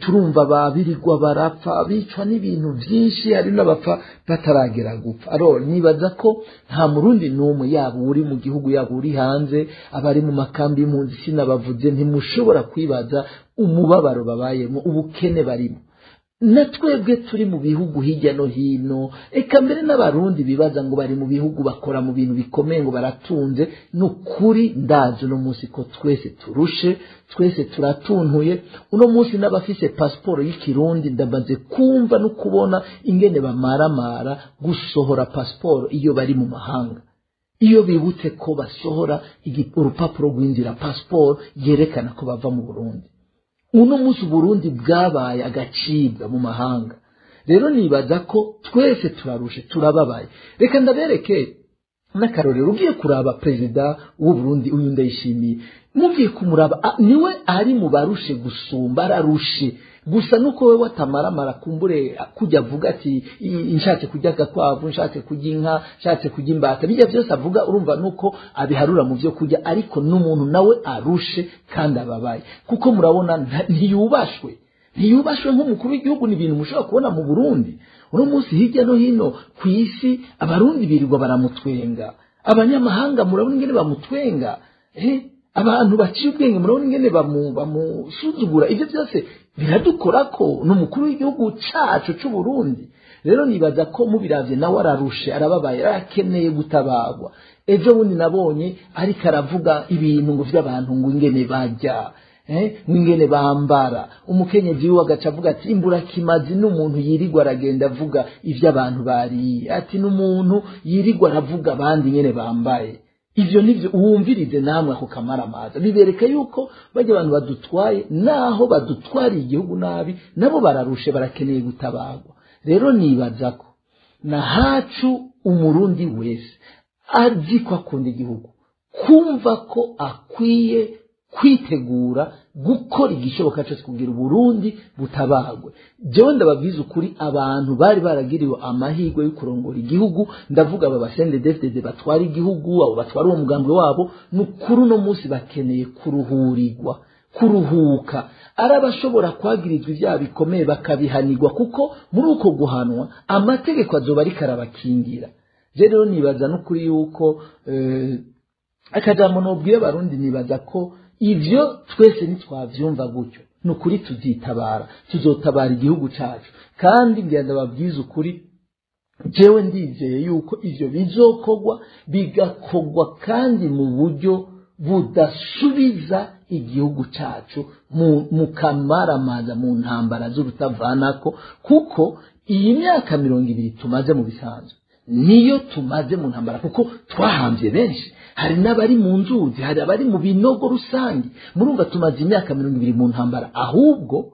Turumva babirirwa barapfa, bicwa n'ibintu vyinshi, hari n'abapfa bataragera gupfa. Alors nibaza ko nta Murundi n'umwe, yaba uri mu gihugu yaba uri hanze, abari mu makambi y'impunzi sinabavuze, ntimushobora kwibaza umubabaro babayemo, ubukene barimo. Na twebwe turi mu bihugu hirya no hino, eka mbere n'Abarundi bibaza ngo bari mu bihugu bakora mu bintu bikomeye ngo baratunze, nukuri ndazi uno munsi ko twese turushe, twese turatuntuye. Uno munsi n'abafise pasiporo y'ikirundi ndamaze kumva no kubona ingene bamaramara gusohora pasiporo iyo bari mu mahanga, iyo bibutse ko basohora urupapuro rw'inzira pasiporo yerekana ko bava mu Burundi. Uno munsi Burundi bwabaye agacibwa mu mahanga. Rero nibaza ko twese turarushe, turababaye. Reka ndabereke n'akarorero. Ugiye kuraba perezida w'u Burundi uyu Ndayishimiye, mugiye kumuraba niwe ari mu barushe gusumba, ararushe gusa nuko we watamaramara kumbure kujya avuga ati nshatse kurya agakwavu, nshatse kurya inka, nshatse kurya imbata, bijya byose avuga urumva nuko abiharura mu byo kurya, ariko n'umuntu nawe arushe kandi ababaye, kuko murabona ntiyubashwe nk'umukuru w'igihugu. Ni ibintu mushobora kubona mu Burundi uno munsi hirya no hino ku isi, Abarundi birirwa baramutwenga, abanyamahanga murabona ingene bamutwenga, abantu baciye ubwenge murabona ingene bamusuzugura. Ibyo byose biradukora ko n'umukuru w'igihugu cacu c'u Burundi. Rero nibaza ko mubiravye nawe ararushe, arababaye, arakeneye gutabagwa. Ejo bundi nabonye ariko aravuga ibintu ngo vy'abantu ngo ingene barya, ingene bambara. Umukenyezi wiwe agaca avuga ati imburakimazi n'umuntu yirirwa aragenda avuga ivy'abantu bariye, ati n'umuntu yirirwa aravuga abandi ingene bambaye. Ivyo nivyo wumvirize namwe ako kamaramaza, bibereka yuko bajya abantu badutwaye, naho badutwariye igihugu nabi, nabo bararushe, barakeneye gutabagwa. Rero nibaza ko na hacu Umurundi wese azi ko akunda igihugu, kumva ko akwiye kwitegura gukora igishoboka cyose kugira Uburundi butabagwe. Jewe ndababwiza ukuri, abantu bari baragiriwe amahirwe yo kurongora igihugu, ndavuga aba basende batwara igihugu, abo batwara uwo mugambwe wabo, nukuri no munsi bakeneye kuruhurirwa, kuruhuka. Arabashobora kwagirizwa ibyaha bikomeye bakabihanirwa, kuko muri uko guhanwa amategeko azoba ariko arabakingira. Je rero nibaza nukuri yuko akajambo nobwiye Abarundi, nibaza ko ivyo twese nitwavyumva gutyo nukuri tuzitabara, tuzotabara igihugu cacu. Kandi ngenda babwiza ukuri, jewe ndizeye yuko ivyo bizokogwa, bigakogwa kandi mu buryo budasubiza igihugu cacu mu kamaramaza, mu ntambara z'urutavanako, kuko iyi myaka 20 tumaze mu bisanzwe niyo tumaze mu ntambara, kuko twahambye benshi, hari n'abari mu nzuzi, hari abari mu binogo rusange. Murumva tumaze imyaka 20 mu ntambara. Ahubwo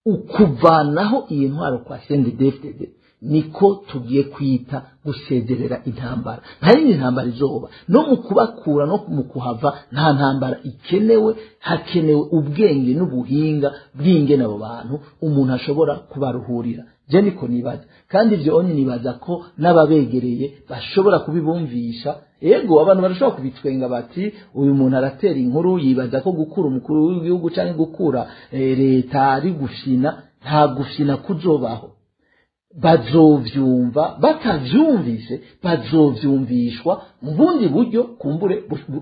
ukuvanaho iyi ntwaro kwa CNDD-FDD niko tugiye kwita gusezerera intambara. Nta yindi ntambara izoba, no mu kubakura no mu kuhava nta ntambara ikenewe. Hakenewe ubwenge n'ubuhinga bw'ingene abo bantu umuntu ashobora kubaruhurira. Je niko nibaza, kandi ivyo onye nibaza ko n'ababegereye bashobora kubibumvisha. Ego abantu barashobora kubitwenga bati uyu muntu aratera inkuru, yibaza ko gukura umukuru w'igihugu canke gukura leta ari gufyina. Nta gufyina kuzobaho. Bazovyumva, batavyumvise bazovyumvishwa mu bundi buryo kumbure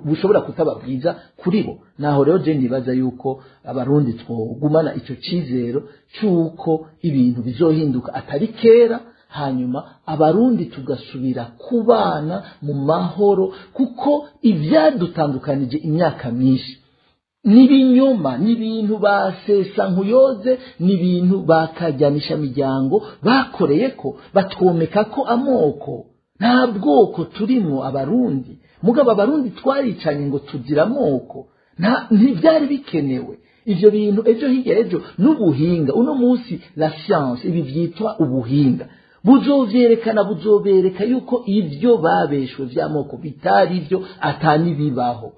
bushobora kutaba bwiza kuri bo. Naho rero je nibaza yuko abarundi twogumana ico cizero cy'uko ibintu bizohinduka atari kera, hanyuma abarundi tugasubira kubana mu mahoro, kuko ibyadutandukanije imyaka myinshi nibinyoma, n'ibintu basesa nkuyoze, n'ibintu bakajyanisha miryango bakoreye ko batwomeka ko amoko. Nta bwoko turimo abarundi, mugabo abarundi twaricanye ngo tugira amoko, ntibyari bikenewe ivyo bintu. Ejo hirya ejo n'ubuhinga, uno munsi la science, ibi vyitwa ubuhinga buzovyerekana, buzobereka yuko ivyo babeshwe vy'amoko bitari ivyo, atanibibaho.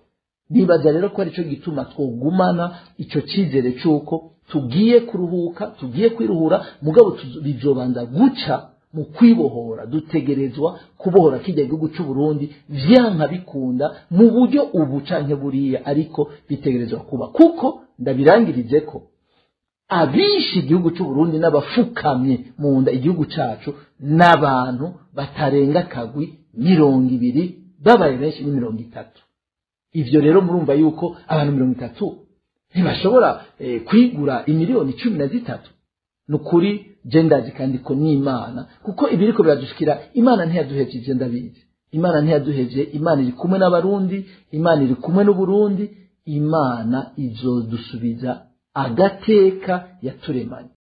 Nibaza rero ko arico gituma twogumana ico cizere cy'uko tugiye kuruhuka, tugiye kwiruhura, mugabo bizobanza guca mu kwibohora. Dutegerezwa kubohora kijya gihugu cy'u Burundi vyanka bikunda, mu buryo ubu canke buriya, ariko bitegerezwa kuba. Kuko ndabirangirize ko abishe igihugu cy'u Burundi n'abafukamye mu nda igihugu cacu n'abantu batarenga kagwi 20, babaye benshi ni 30. Ivyo rero murumva yuko abantu 30 ntibashobora kwigura imiliyoni 13. Nukuri je ndazi kandi ko n'Imana, kuko ibiriko biradushikira, Imana ntiyaduhevye, ivyo ndabizi. Imana ntiyaduhevye, Imana iri kumwe n'abarundi, Imana iri kumwe n'Uburundi, Imana izodusubiza agateka yaturemanye.